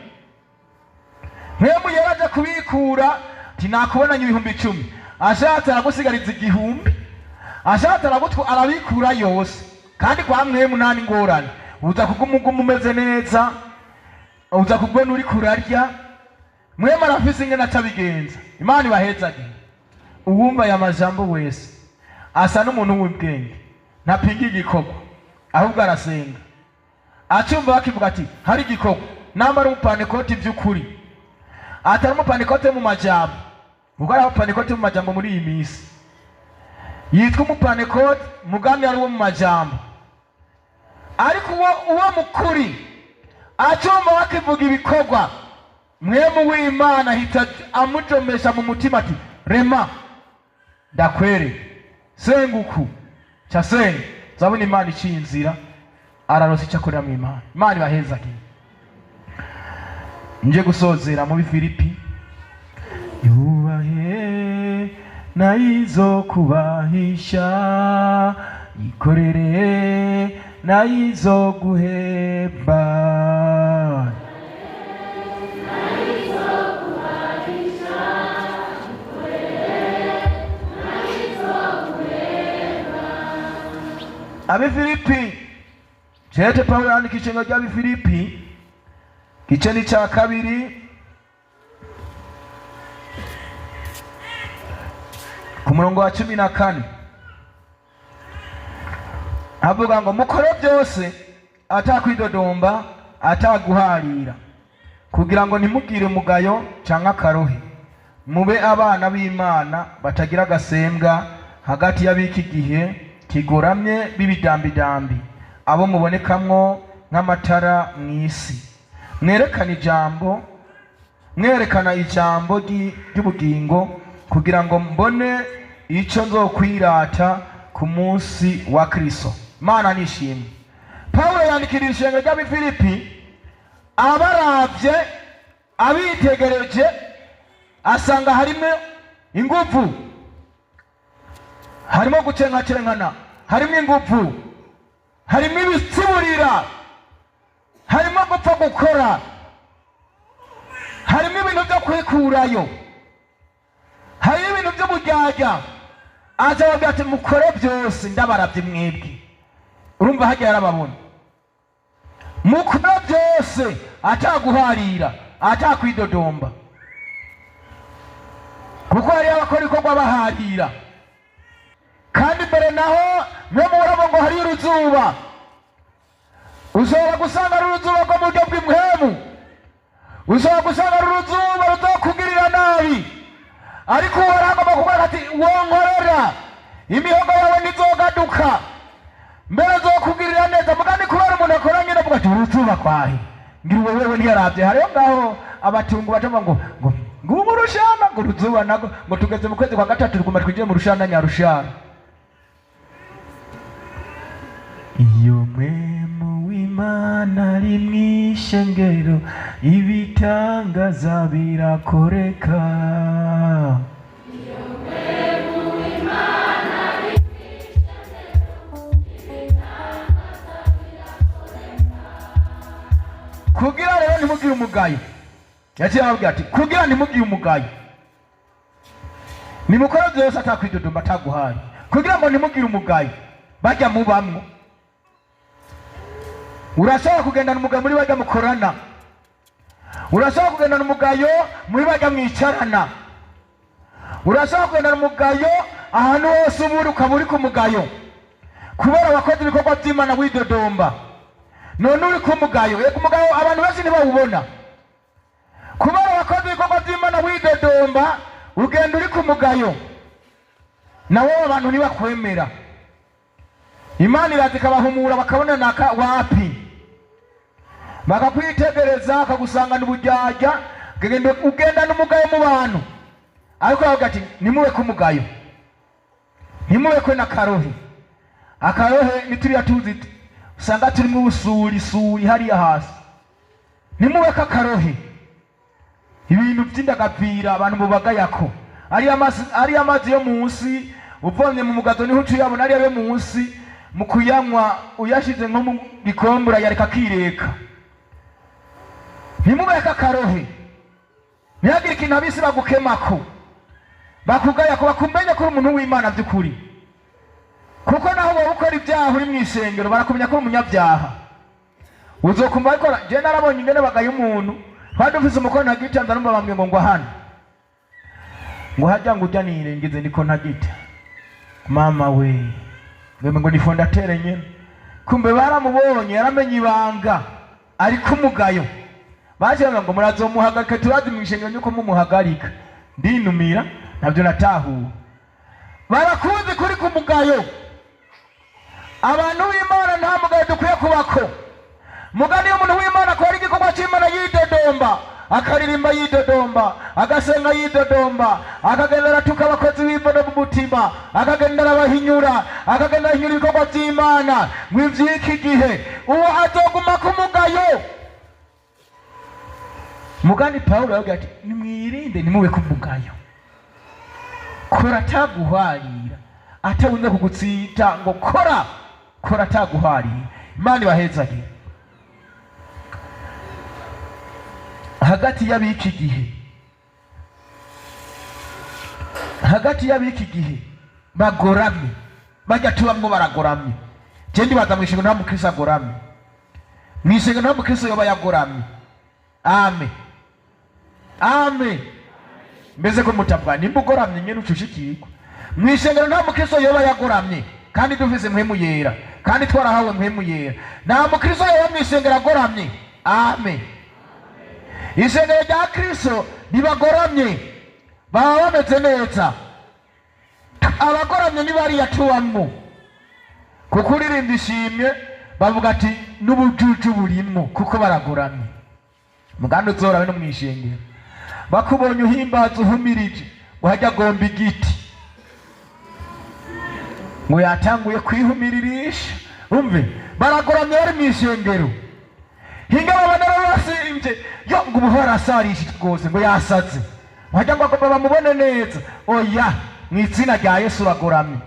mwe yaraje kubikura ati nakubonanye 10,000, ashatse aragusigariza 1000, ashatse aragutwa arabikura yose. Kandi kwa mwe munani ngorane, uza kuguma umeze neza, uza kugona uri kurarya. Mwe marafise ingene atabigenza. Imana ibahezagire. Uwumva aya majambo wese asa n'umuntu w'ubwenge, ntapinga igikorwa ahubwo arasenga. Acumva bakivuga ati hari igikorwa, namba ari umupanekoti by'ukuri, atari umupanekoti mu majambo, kuko ari abapanekoti mu majambo muri iyi minsi yitwa umupanekoti mugani ari uwo mu majambo, ariko uwo mukuri acumva bakivuga ibikorwa, Mpwemu w'Imana ahita amujomesha mu mutima ati rema ndakwereka, senguku cha senga, zabona Imana iciye inzira, araronsa icyo akorera mu Imana. Imana ibahezagire. Nje gusozera mu Bifilipi. Yubahe nayizo kubahisha, ikorere nayizo guhemba. Abifilipi, Cete Paulo yandika ishenga ry'Abifilipi gice ni cya 2 ku murongo wa 14, avuga ngo mukore byose atakwidodomba ataguharira, kugira ngo ntimugire umugayo canke akarohe, mube abana b'Imana batagira agasembwa hagati y'abiki gihe kigoramye b'ibidambidambi, abo mubonekamwo nk'amatara mw'isi, mwerekana ijambo, mwerekana ijambo ry'ubugingo, kugira ngo mbone Icyo nzokwirata ku munsi wa Kristo. Mana nishimwe. Pawulo yandikira ishengero ry'Abifilipi abaravye, abitegereje, asanga harimo inguvu, harimo gucengacenkana, harimo inguvu, harimo ibitsiburira, harimo gupfa gukora, harimo ibintu byo kwikurayo, harimo ibintu by'uburyarya. Aza ababwira ati: "Mukore byose ndabarabye mwebwe." Urumva hajya yarababona. Mukore byose ataguharira, atakwidodomba, kuko hariyo abakora ibikorwa baharira. Kandi mbere naho mwe murabo ngo hariyo uruzuba, ushobora gusanga ari uruzuba rwo mu buryo bw'impwemu, ushobora gusanga ari uruzuba ruzokugirira nabi, ariko Uhoraho agomba kuvuga ati: "Wonkorera, imihogo yawe ntizogaduka, mbere nzokugirira neza." Mugani kubera umuntu akora nyine avuga ati: "Uruzuba kwahe?" Ngira uwo wewe ntiyarabye. Hariho ngaho abatungu bacavuga ngo ubu urushana, ngo uruzuba nago, ngo tugeze mu kwezi kwa gatatu, tuguma twinjire mu rushana nyarushana. Iyo mwemu w'Imana ari mw'ishengero, ibitangaza birakoreka. Kugira rero ntimugire umugayo, yaciye ababwira ati: "Kugira ntimugire umugayo, nimukore byose atakwidodoma, ataguhaye, kugira ngo ntimugire umugayo." Bajya mubamwo, urashobora kugendana umugayo muri bajya mukorana, urashobora kugendana umugayo muri bajya mwicarana, urashobora kugendana umugayo ahantu hose uba uri, ukaba uri ku mugayo kubera wakoze ibikorwa by'Imana widodomba. None uri ku mugayo. Yego, umugayo abantu benshi ntibawubona. Kubera wakoze ibikorwa by'Imana widodomba, ugenda uri ku mugayo, nawe abantu ntibakwemera. Imana iraza ikabahumura, bakabona naka wapi, bakakwitegereza, bakagusangana uburyarya, ukagenda ugenda n'umugayo mu bantu. Ariko bavuga ati: "Nimube ku mugayo, ntimube n'akarohe." Akarohe ni turiya tuzi usanga turimo ubusurisuri hariya hasi. Nimube k'akarohe, ibintu by'indagapira abantu mubagayako. Ariya mazi yo munsi uvomye mu mugazo niho uca uyabona. Ariya yo munsi mu kuyanywa uyashize nko mu gikombe, urayareka akireka. Ntimubeke akarohe, ntihagire ikintu abisi bagukemako, bakugayako, bakumenye ko uri umuntu w'Imana by'ukuri. Kuko naho wowe ukora ibyaha uri mu isengero, barakumenya ko uri umunyabyaha. Uzokumva ariko je narabonye ingene bagaye umuntu. Twari dufise umukono ntagita, ndarumva bambwiye ngo hano ngo hajya ngo ujya nirengize niko ntagita. Mama we, ngo ni fondateur nyene. Kumbe baramubonye, yaramenye ibanga, ariko umugayo. Baje ngo murazomuhagarika, turazi mu ishengero nyuko mumuhagarika. Ndinumira, ntabyo natahuwe. Barakunze kuri ku mugayo. Abantu b'Imana, nta mugayo dukwiye kubako. Mugani iyo umuntu w'Imana akora igikorwa cy'Imana yidodomba, akaririmba yidodomba, agasenga yidodomba, akagenda aratuka abakozi b'Imana mu mutima, akagenda arabahinyura, akagenda arahinyura ibikorwa by'Imana ngo ivy'iki gihe, uwo azoguma ku mugayo. Mugani Pawulo yavuga ati: "Nimwirinde, ntimube ku mugayo." Kora ataguharira, atawunze kugutsita ngo kora, kora ataguharira. Imana ibahezagire. Hagati y'ab'iki gihe, hagati y'ab'iki gihe bagoramye, bajya tubamwo baragoramye. Je ndibaza mu ishengo nta mukristo agoramye, mu ishengo nta mukristo yoba yagoramye. Ame, ame. Mbese ko mutavuga? Nimba ugoramye nyene ucushikirwa. Mu ishengero nta mukristo yoba yagoramye, kandi dufise Mpwemu Yera, kandi twarahawe Mpwemu Yera. Nta mukristo yoba mu ishengero agoramye. Ame. Ishengero rya Kristo ntibagoramye, baba bameze neza. Abagoramye ni bariya tubamwo, kuko uririmba ishimwe bavuga ati n'ubujuju burimwo, kuko baragoramye. Mugandi uzorabe no mw'ishengero bakubonye uhimbaza uhumirije, ngo hajya agomba igiti. Ngo yatanguye kwihumiririsha. Umve, baragoramye bari mu ishengero. Hinga babona basimbye yo ngo ubu arasarishije rwose, ngo yasaze, wagira ngo agomba bamubone neza. Oya, mu izina rya Yesu uragoramye.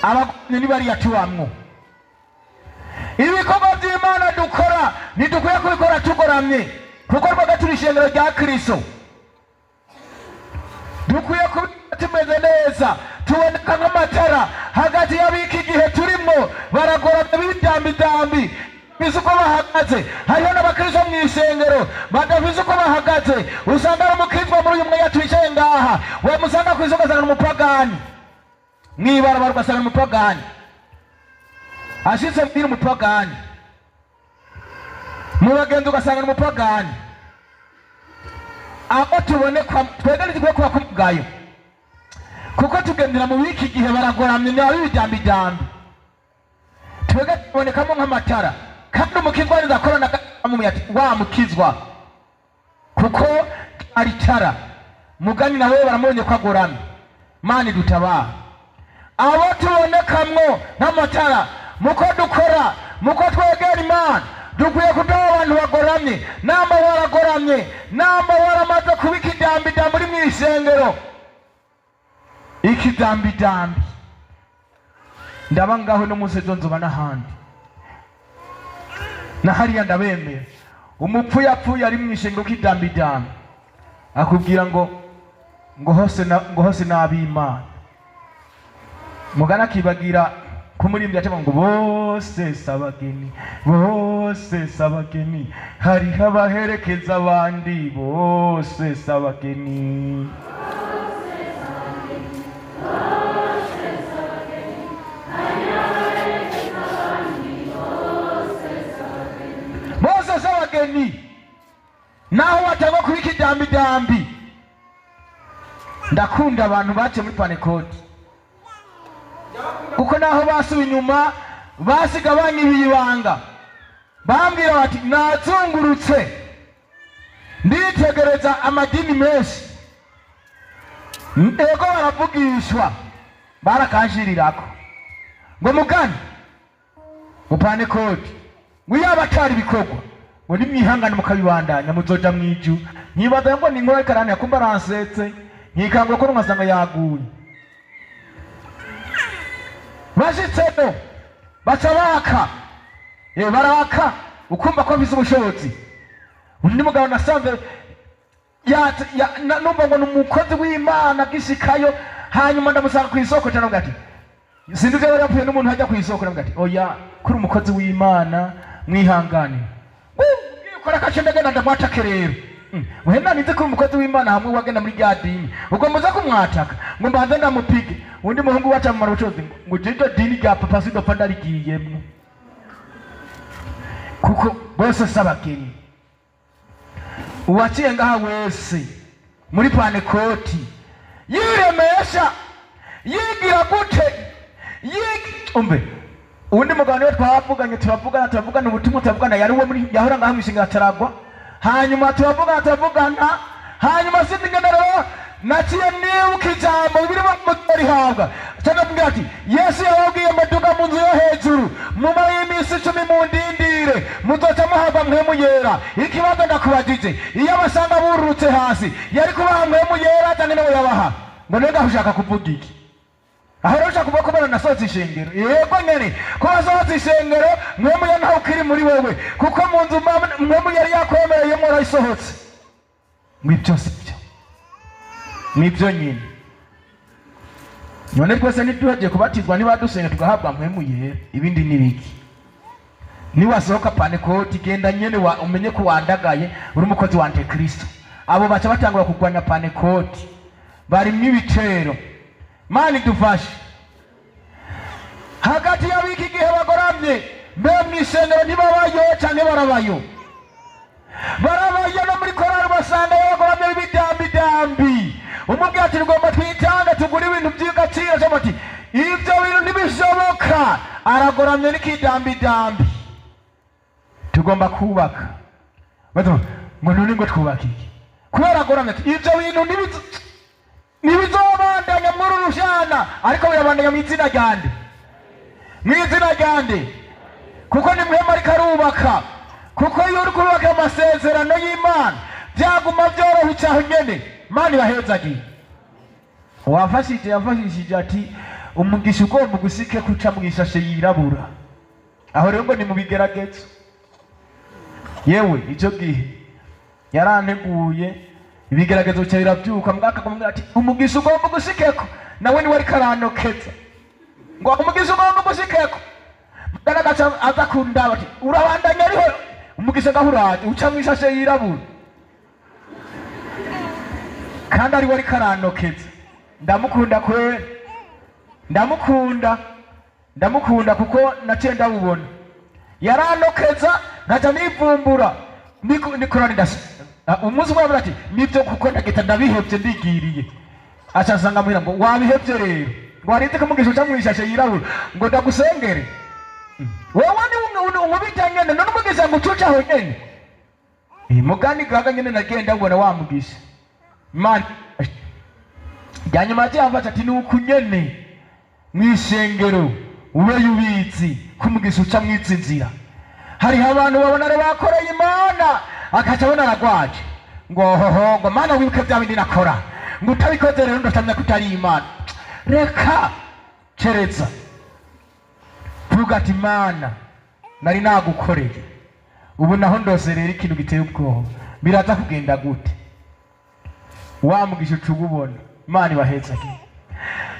Abagoramye ni bariya tubamwo. Ibikorwa by'Imana dukora ntidukwiye kubikora tugoramye, kuko rwaga turi ishengero rya Kristo. Dukwiye kubikora tumeze neza, tuboneka nk'amatara hagati y'abiki gihe turimo. Baragoramye b'ibidambidambi, bafise uko bahagaze. Hariho n'abakristo mu isengero badafise uko bahagaze. Usanga ari umukristo muri uyu mwanya twicaye ngaha, wamusanga ku isoko ugasanga ni umupagani, mw'ibarabara ugasanga ni umupagani, ashitse mbwira umupagani, mu bagenzi ugasanga ni umupagani. Aho tuboneka twebwe ntidukwiye kuba kumugayo, kuko tugendera mu biki gihe baragoramye n'ab'ibidambidambi. Twebwe tubonekamo nk'amatara, kandi umukizwa neza akorana wa mukizwa, kuko aritara mugani nawe baramubonye ko agoramye. Mani dutabara abo tubonekamwo nk'amatara muko dukora, muko twegera Imana. Dukwiye kudaha abantu bagoramye. Namba waragoramye, namba waramaze kuba ikidambidambi uri mu isengero, ikidambidambi. Ndaba ngaho no munsi ejo nzoba n'ahandi na hariya ndabemera. Umupfu yapfuye ari mu ishengero k'idambidambi, akubwira ngo hose na, ngo hose n'ab'Imana. Mugana akibagira kumurimbya cyangwa ngo bose sabageni, bose sabageni, hariho abaherekeza abandi, bose sabageni. Bose sabageni, naho batangwa kuba ikidambidambi. Ndakunda abantu baciye muri Panekoti, kuko naho basubiye inyuma basiga banyibiye ibanga. Bambwira bati nazungurutse nditegereza amadini menshi, ego baravugishwa, barakanjirirako ngo mugani mu Panekoti ngo yaba atari ibikorwa ngo nimwihangane mukabibandanya muzoja mw'ijuru. Nkibaza ngo ni inkuru ariko yakumva aransetse, nkikangura ko ngasanga yaguye. Bashitsemo baca baka, baraka ukumva ko afise ubushobozi. Undi mugabo nasanze numva ngo ni umukozi w'Imana gishikayo, hanyuma ndamusanga ku isoko cyane ati sinzi ibyo yari yapfuye n'umuntu ajya ku isoko, ndavuga ati oya, kuri umukozi w'Imana mwihangane. Ukora akace ndagenda ndamwatake rero. Wenda nize kuri umukozi w'Imana hamwe wagenda muri rya dini, ubwo muze kumwataka ngo mbanze ndamupige. Undi muhungu waca mu marucozi ngo iryo dini rya papa sidopfa ndarigiyemwo, kuko bose sabageni. Uwaciye ngaha wese muri Panekoti yiremesha yigira gute umve. Undi mugabo niwe twavuganye, turavugana ubutumwa, turavugana, yari uwo muri yahora ngaha mwishinga ataragwa. Hanyuma turavugana, hanyuma sindi ngenda rero naciye nibuka ijambo birimo mutarihabwa cyangwa mbwira ati Yesu yababwiye ngo duga mu nzu yo hejuru muma y'iminsi 10 mundindire muzoca muhabwa mpwemu yera. Ikibazo ndakubajije, iyo abasanga bururutse hasi yari kubaha mpwemu yera cyangwa niwe yabaha? Ngo nega ushaka kuvuga iki? Aho rero ushaka kuvuga ko bana nasohotse ishengero? Yego nyene, ko wasohotse ishengero mpwemu yera ntawe ukiri muri wewe, kuko mu nzu mpwemu yari yakwemereye murayisohotse. Mwibyo sibyo, nibyo nyine. None twese ntituhagiye kubatizwa niba dusenga tugahabwa mpwemu yera, ibindi ni biki? Niwasohoka Panekoti genda nyene wa umenye ko wandagaye uri umukozi wa Antikristo. Abo baca batangura kugwanya Panekoti, barimwo ibitero. Mani dufashe hagati y'abiki gihe bagoramye mbe mw'isengero ntibabayo canke barabayo? Barabayo no muri korali basanga bagoramye b'ibidambidambi. Umubwira ati tugomba twitanga tugura ibintu by'agaciro, cyangwa ati ibyo bintu ntibishoboka, aragoramye n'ikidambidambi. Tugomba kubaka, ngo none ngo twubake iki? Kubera agoramye ati ibyo bintu Ntibizobandanya muri uru rushana, ariko birabandanya mu izina ryande, mu izina ryande, kuko ni mwema ariko arubaka. Kuko iyo uri kubaka amasezerano y'Imana byaguma byoroha ucaho nyene. Imana ibahezagiye. Wafashije yafashishije ati umugisha ugomba gusike kuca mu ishashe yirabura. Aho rero ngo ni mu bigeragezo. Yewe icyo gihe yaranteguye ibigeragezo bica birabyuka, mbwaka kumubwira ati umugisha ugomba gushikeko, nawe niwe ariko aranokeza ngo umugisha ugomba gushikeko. Mbwana agaca aza kundaba ati urabandanya ariho umugisha gahuraje uca mu ishashe yirabura, kandi ariwe ariko aranokeza. Ndamukunda kweri, ndamukunda, ndamukunda kuko naciye ndawubona. Yaranokeza nkaca nivumbura nikorana ndasa. Umunsi umwe aravuga ati nibyo kuko ndagita ndabihevye ndigiriye. Aca asanga muhira ngo wabihevye rero, ngo warinze kumugisha uca mwishashe yirabura ngo ndagusengere. Wewe ni umubita nyene none umugisha ngo ucuce aho nyene. Mugani gaga nyene nagenda mbona wa mugisha. Imana yanyuma yaciye amfasha ati nuku nyene mw'ishengero ube yubizi kumugisha uca mw'izi nzira. Hariho abantu babona rero bakoreye Imana akaca abona aragwaje ngo hoho ngo Mana wibuke bya bindi nakora, ngo utabikoze rero ndacamya ko utari Imana. Reka cereza vuga ati Mana nari nagukoreye, ubu naho ndose rero ikintu giteye ubwoba, biraza kugenda gute? Wa mugisha uca uwubona. Imana ibahezagire.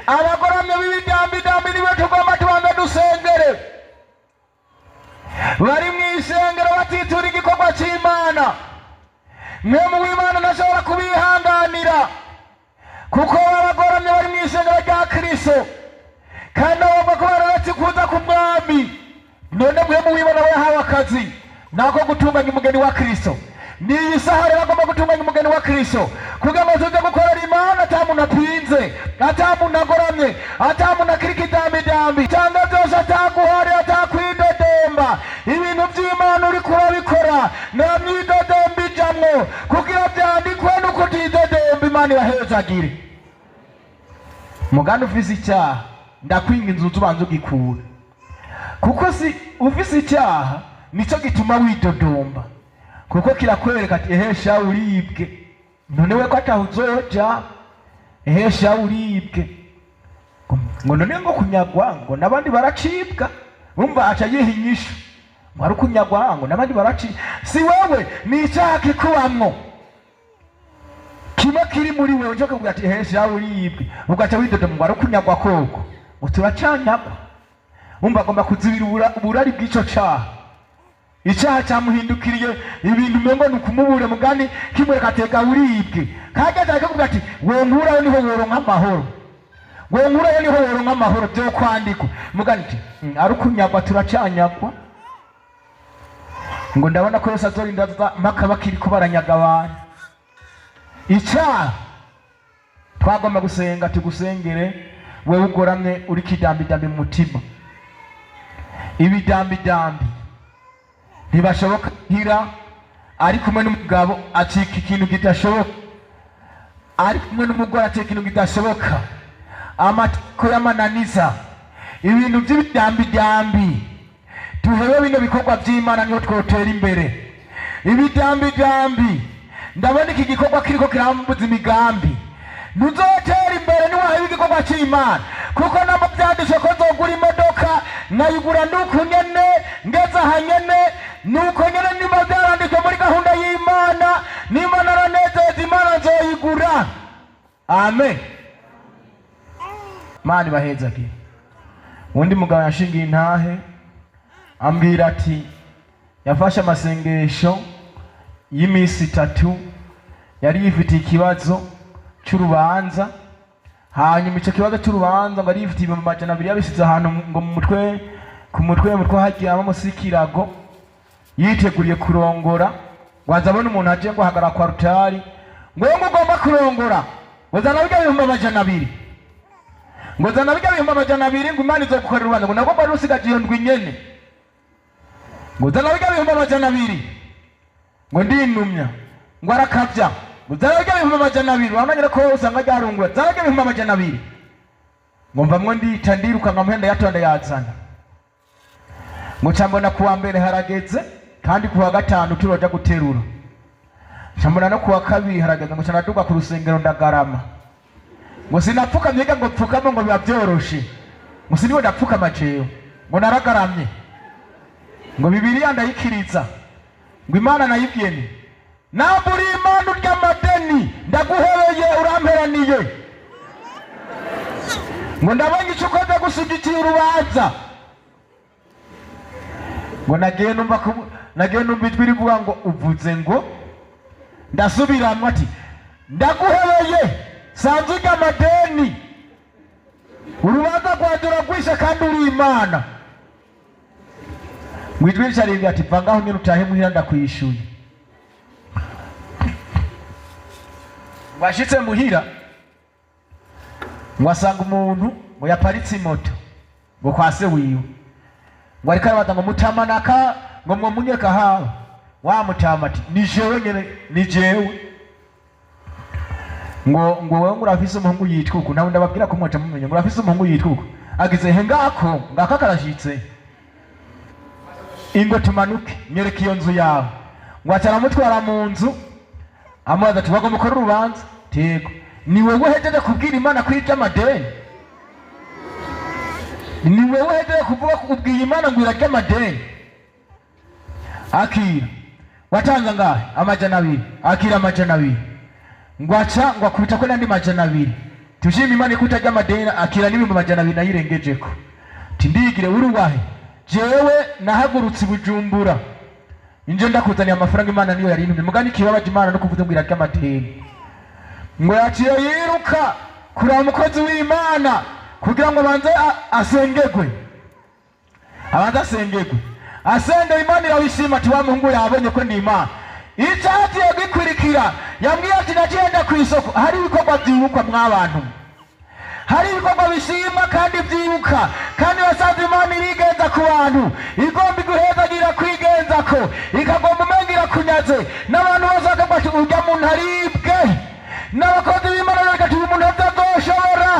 Abagoramye b'ibidambidambi nibo tugomba tubanze dusengere. Bari mw'isengero batitura igikorwa c'Imana. Mwemu w'Imana ntashobora kubihanganira, kuko abagoramye bari mw'isengero rya Kristo, kandi bagomba kuba bararetse kuza ku mwami. None mwemu w'Imana we yahawe akazi nako gutunganya umugeni wa Kristo. Ni isaha rero agomba gutunganya umugeni wa Kristo kugira ngo tuze gukorera Imana ata muntu apinze, ata muntu agoramye, ata muntu akirika idambidambi, cyangwa byose ataguhari, atakwidodemba. Ibintu by'Imana uriko urabikora nta myidodemba ijamwo, kugira byandikwe nuko utidodemba. Imana ibahezagire. Mugani ufise icyaha ndakwinginze uze ubanze ugikure, kuko si ufise icyaha nico gituma widodomba, kuko kirakwereka ati ehe sha uribwe, none we ko ataho uzoja, ehe sha uribwe, ngo none ngo kunyagwa ngo n'abandi baracibwa. Urumva aca yiha inyishu ngo ari ukunyagwa ngo n'abandi baracibwa. Si wewe, ni icyaha kikubamwo kimwe kiri muri wewe, cyo kuvuga ati ehe sha uribwe, ugaca widodoma ngo ari ukunyagwa koko, ngo turacanyagwa. Urumva agomba kuzibira uburari bw'ico caha. Icyaha cyamuhindukiriye ibintu umengo ni ukumubura, mugani kimwereka ateka uribwe. Kageze akavuga ati wonkuraho niho woronka amahoro, wonkuraho niho woronka amahoro byo kwandikwa. Mugani ati ari ukunyagwa turacanyagwa, ngo ndabona ko Yesu azorinda aza mpaka bakiriko baranyaga abantu. Icyaha twagomba gusenga tugusengere, wewe ugoramye uri kidambidambi mu mutima. Ibidambidambi ntibashoboka hira ari kumwe n'umugabo acika ikintu kidashoboka, ari kumwe n'umugore acika ikintu kidashoboka. Amatiko y'amananiza, ibintu by'ibidambidambi. Tuhebe bino bikorwa by'Imana niho twotera imbere. Ibidambidambi, ndabona iki gikorwa kiriko kirambuza imigambi. Ntuzotera imbere niwaheba igikorwa c'Imana, kuko namo vyanditswe ko nzogura imodoka nkayigura nuku nyene ngeze aha nyene nuko nyene, nimba vyaranditswe muri gahunda y'Imana, nimba naranezeza Imana nzoyigura. Amen. Imana ibahezagire. Undi mugabo yashingiye intahe ambwira ati yafashe amasengesho y'imisi itatu, yari yifitiye ikibazo c'urubanza. Hanyuma ico kibazo c'urubanza ngo yari yifitiye 200,000 yabisize ahantu ngo mu mutwe, ku mutwe, mu mutwe hagiye munsi y'ikirago, yiteguriye kurongora. Ngo aza abona umuntu aje ngo ahagarara kwa rutari, ngo ngo ugomba kurongora, ngo zana bijya 200,000, ngo zana bijya 200,000, ngo Imana izogukorera urubanza, ngo nabwo rwari rusigaje iyo ndwi nyene, ngo zana bijya 200,000, ngo ndinumya, ngo arakavya. Ngo zararya 200,000. Urabona ko usanga ryarungura zararya 200,000. Ngo mvamwo ndica ndiruka nka muhenda yatonda yazana. Ngo ca mbona kuwa mbere harageze kandi kuwa gatanu turoja guterura. Ca mbona no kuwa kabiri harageze. Ngo ca ndaduga ku rusengero ndagarama. Ngo sinapfukamye ngo pfukama ngo biba byoroshe. Ngo siniwe ndapfukama jewe. Ngo naragaramye. Ngo Bibiliya ndayikiriza. Ngo Imana nayibwiye naburi Imana urya amadeni ndaguhereye uramperaniye. Ngo ndabonye icyo ukoze gushigikira urubanza. Ngo nagiye numva ijwi rivuga ngo uvuze ngo ndasubiramwo ati ndaguhereye sanze urya amadeni urubanza rwanjye uragwishe kandi uri Imana. Ngo ijwi rica ati va ngaho nyine utahe muhira ndakwishyuye. Ngo ashitse muhira ngo asanga umuntu ngo yaparitse imoto ngo kwa se wiwe. Ngo ariko arabaza ngo mutamanaka ngo mwomunyeka hawe. Wa mutama ati ni jewe nyene ni jewe. Ngo wewe urafise umuhungu yitwa uku nawe ndababwira ko mwaca mumenya ngo urafise umuhungu yitwa uku. Agize he ngako ngaka karashitse. Ingo tumanuke nyereka iyo nzu yawe. Ngo acaramutwara mu nzu amubaza ati bagomba gukora urubanza. Tego ni wewe uhejeje kubwira Imana ko irya amadeni? Ni wewe uhejeje kuvuga kubwira Imana ngo irarya amadeni? Akira watanze angahe? 200. Akira 200. Ngo aca ngo akubita ko n'andi 200. Tushima Imana ko utarya amadeni. Akira n'200,000 nayirengejeko. Tindigire urubahe jewe nahagurutse Bujumbura inje ndakuzaniye amafaranga Imana niyo yari intumye. Mugani kibabaje Imana no kuvuga ngo irarya amadeni. Ngo yaciye yiruka kuraba umukozi w'Imana kugira ngo abanze asengegwe. Abanze asengegwe. Asenge Imana irabishima ati wa muhungu yabonye ko ndi Imana. Icyagiye gikwirikira yambwiye ati nagenda ku isoko. Hari ibikorwa byibukwa mw'abantu. Hari ibikorwa bishimwa kandi byibuka kandi basanze Imana irigenza ku bantu. Igomba iguhezagira kwigenza ko ikagomba umengira kunyaze n'abantu bose bakavuga ati urya muntu aribwe. N'abakozi b'Imana bakavuga umuntu atazoshobora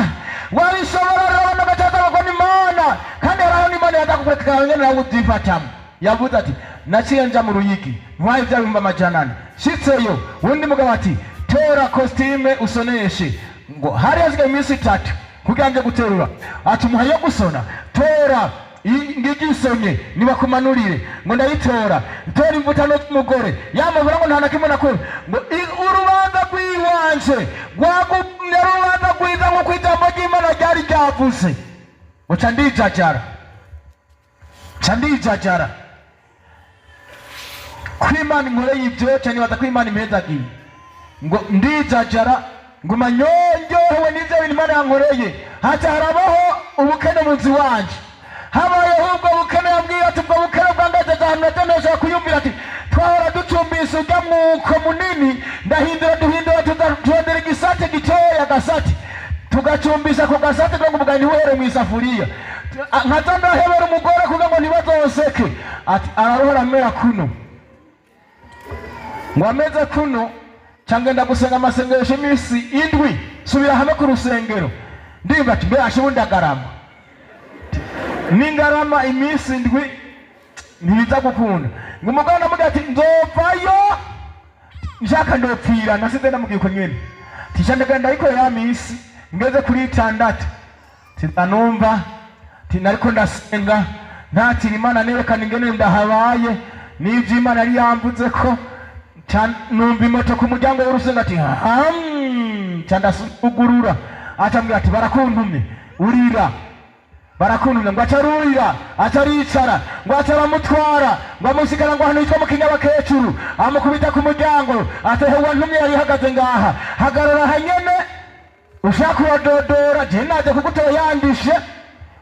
wabishobora rero bagacaza bakona Imana. Kandi haraho n'Imana yaza kukureka nyene nawe ubyifatamo. Yavuze ati naciye nja mu Ruyigi ntwaye ibya 400,000. Shitseyo wundi mugabo ati tora costume usoneshe. Ngo hari hasigaye iminsi 3 kugira nje guterura. Ati umuha yo gusona tora ngigisonye nibakumanurire. Ngo ndayitora tora imvutano z'umugore yamubura ngo nta na kimwe nakora. Ngo urubanza rw'iwanje rwagumye urubanza rwiza nk'uko ijambo ry'Imana ryari ryavuze. Ngo ca ndijajara ca ndijajara kw'Imana inkoreye ibyo ca nibaza ko Imana impezagiye. Ngo ndijajara nguma nyongewe n'ivyo bintu Imana yankoreye. Haca harabaho ubukene mu nzu iwanje. Habayeho ubwo bukene yambwiye ati ubwo bukene bwangejeje ahantu naje kuyumvira ati twahora ducumbise urya mwuko munini ndahindura duhindura turondera igisate gitoya gasate tugacumbisha ku gasate kugira ngo umugani ntiwuhere mw'isafuriya. Nkaza ndahebera umugore kugira ngo ntibazoseke. Ati ararohora amera kuno. Ngo ameze kuno cange ndagusenga amasengesho iminsi 7 subira hamwe ku rusengero. Ndimba ati mbe ashe ubundi agarama. Ningarama iminsi 7 ntibiza gukunda. Ngo umugabo ndamubwira ati nzopfayo nshaka ndopfira nasize ndamubwiye uko nyene. Tisha ndagenda ariko ya minsi ngeze kuri 6 sinanumva ati nariko ndasenga ntatira Imana nerekana ingene ndahabaye n'ivyo Imana yari yamvuze ko numva imoto ku muryango w'urusenga ati ca ndasugurura. Acambwira ati barakuntumye urira barakuntumye. Ngo acarurira acaricara ngo acaramutwara ngo amusigara ngo hano yitwa mu kinyabakecuru amukubita ku muryango ati he wantumye yari ihagaze ngaha hagarara hanyene ushaka uradodora je naje kugutora yandishe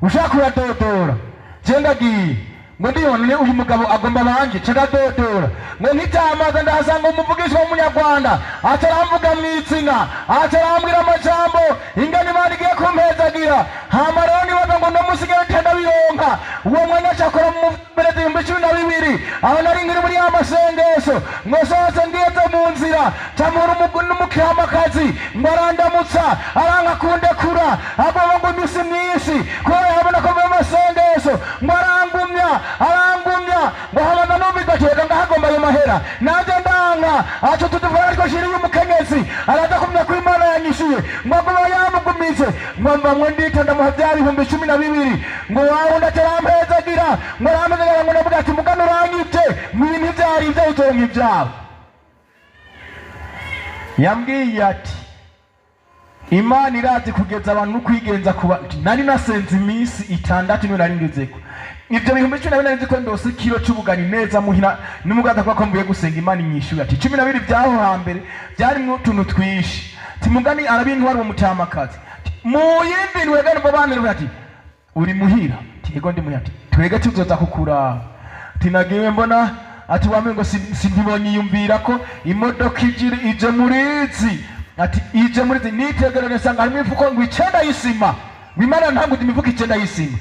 ushaka uradodora je ndagiye. Ngo ndibona uyu mugabo agomba banje ca ndadodora. Ngo nkitamaza ndahasanga umuvugisha w'umunyarwanda ataramvuga mw'izina atarambwira amajambo ingene Imana igiye kumpezagira. Hama rero nibaza ngo ndamusigare nte ndabironka. Uwo mwanya acakora mu mbere 12,000 aho nari nkiri muri ya masengesho. masengesho. Ngo sohotse ngeze mu nzira camura n'umukihamakazi, ngo arandamutsa, aranka kundekura, agomba ngo iminsi myinshi kubera yabona ko mvuye mu masengesho. Ngo arangumya, arangumya, ngo habanza numvise ati: "Reka ngahagomba ayo mahera." Nanjye ndanka aco tuduvuga, ariko shiriye umukenyezi araza kumenya ko Imana yanyishuye. Ngo aguma yamugumize, ngo mvamwe ndita ndamuha bya 12,000. Ngo wawundi atarampezagira, ngo arampezagira. Ngo ndavuga ati: "Mugano uranyibye." Ngo ibintu ivyari ivyo uzoronka ivyabo. Yambwiye ati: "Imana irazi kugeza abantu no kwigenza." Kuba nari nasenze iminsi 6, niyo nari ngezeko ivyo 12,000, nari nzi ko ndose kiro c'ubugari neza muhira n'umugaza, kuko mvuye gusenga Imana inyishuye. Ati: "12 vyaho hambere vyarimwo utuntu twinshi." Ati: "Mugani arabintwara uwo mutamakazi." Ati, mu yindi ndwi nibwo bambwira ati: "Uri muhira?" Ati: "Yego, ndi muhira." Ati: "Twege tuzoza kukuraba." Ati: "Nagiwe mbona." Ati: "Wamengo sintibonye yumvira ko imodoka ije murizi." Ati: "Ije murizi, nitegereje nsanga harimo imifuko ngo 9 y'isima." Ngo Imana ntanguze imifuko 9 y'isima,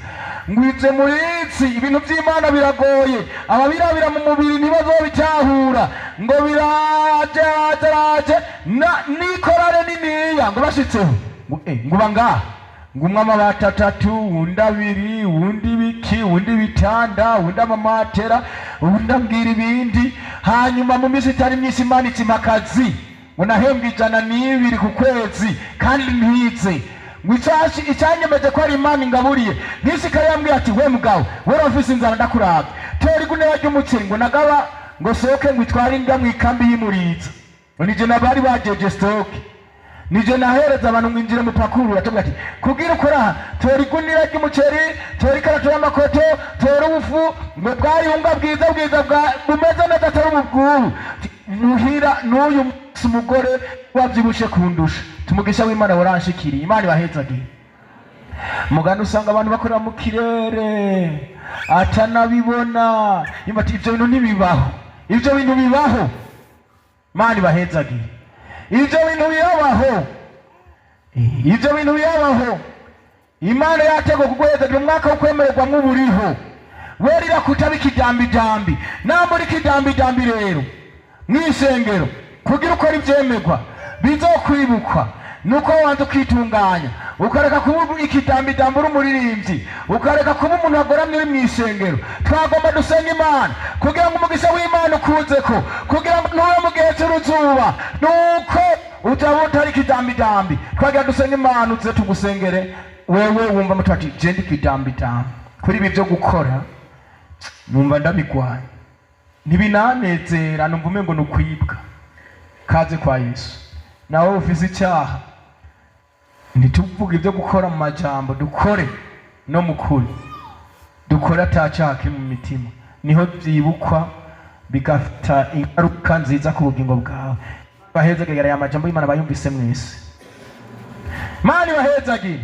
ngo ije murizi. Ibintu by'Imana biragoye, ababirabira mu mubiri ntibazobitahura. Ngo biraje, raje na nikorare niniya. Ngo bashitseho ngo ngo bangaha, ngo umwe amabati 3, uwundi 2, uwundi biki, uwundi bitanda, uwundi amamatera, uwundi ambwira ibindi. Hanyuma mu minsi itari myinshi Imana itsimpa akazi, ngo nahembwa 102 ku kwezi kandi ntize. Ngo icyanyemeje ko ari Imana ingaburiye, ntisikare yambwiye ati: "We mugabo, we ufise inzara, ndakuraba, tora igunira ry'umuceri." Ngo nagaba ngo sohoke, ngo itware imbwa mu ikambi y'imuriza. Ngo nije nabari bajeje stock, nije nahereza abantu ngo injire mupakuru. Atubwira ati: "Kugira ukora aha, tora igunira ry'umuceri, tora ikarato y'amakoto, tora ubufu." Ngo bwari unga bwiza bwiza bwa bumeze neza, atari ububwubu. Ati, muhira n'uyu munsi umugore wabyibushe kundusha. Tumugisha w'Imana waranshikiriye. Imana ibahezagiye. Mugani usanga abantu bakorera mu kirere atanabibona. Yumva ati: "Ibyo bintu ntibibaho." Ibyo bintu bibaho. Imana ibahezagiye. Ibyo bintu birabaho, ibyo bintu birabaho. Imana yateguye kuguhezagira umwaka wo kwemererwa nk'uburiho werira kutaba ikidambidambi. Nambura ikidambidambi rero mw'isengero, kugira ukora ibyemerwa bizokwibukwa, nuko wanza ukitunganya, ukareka kuba ikidambidambi uri umuririmbyi, ukareka kuba umuntu agoramye uri mw'isengero. Twagomba dusenga Imana kugira ngo umugisha w'Imana ukunzeko, kugira ngo ntube mu gihe cy'uruzuba, nuko utaba utari ikidambidambi. Twagira dusenga Imana, uze tugusengere. Wewe wumva mutu ati: "Je ndi ikidambidambi kuri ibi byo gukora, numva ndabigwanya, ntibinanezera, numva umengo ni ukwibwa." Kaze kwa Yesu. Nawe ufise icyaha, ntituvuge ibyo gukora mu majambo, dukore no mu kuri, dukore ata cyaha kiri mu mitima. Niho byibukwa, bigafita ingaruka nziza ku bugingo bwawe. Bahezagire. Aya majambo y'Imana bayumvise mwese. Imana ibahezagire.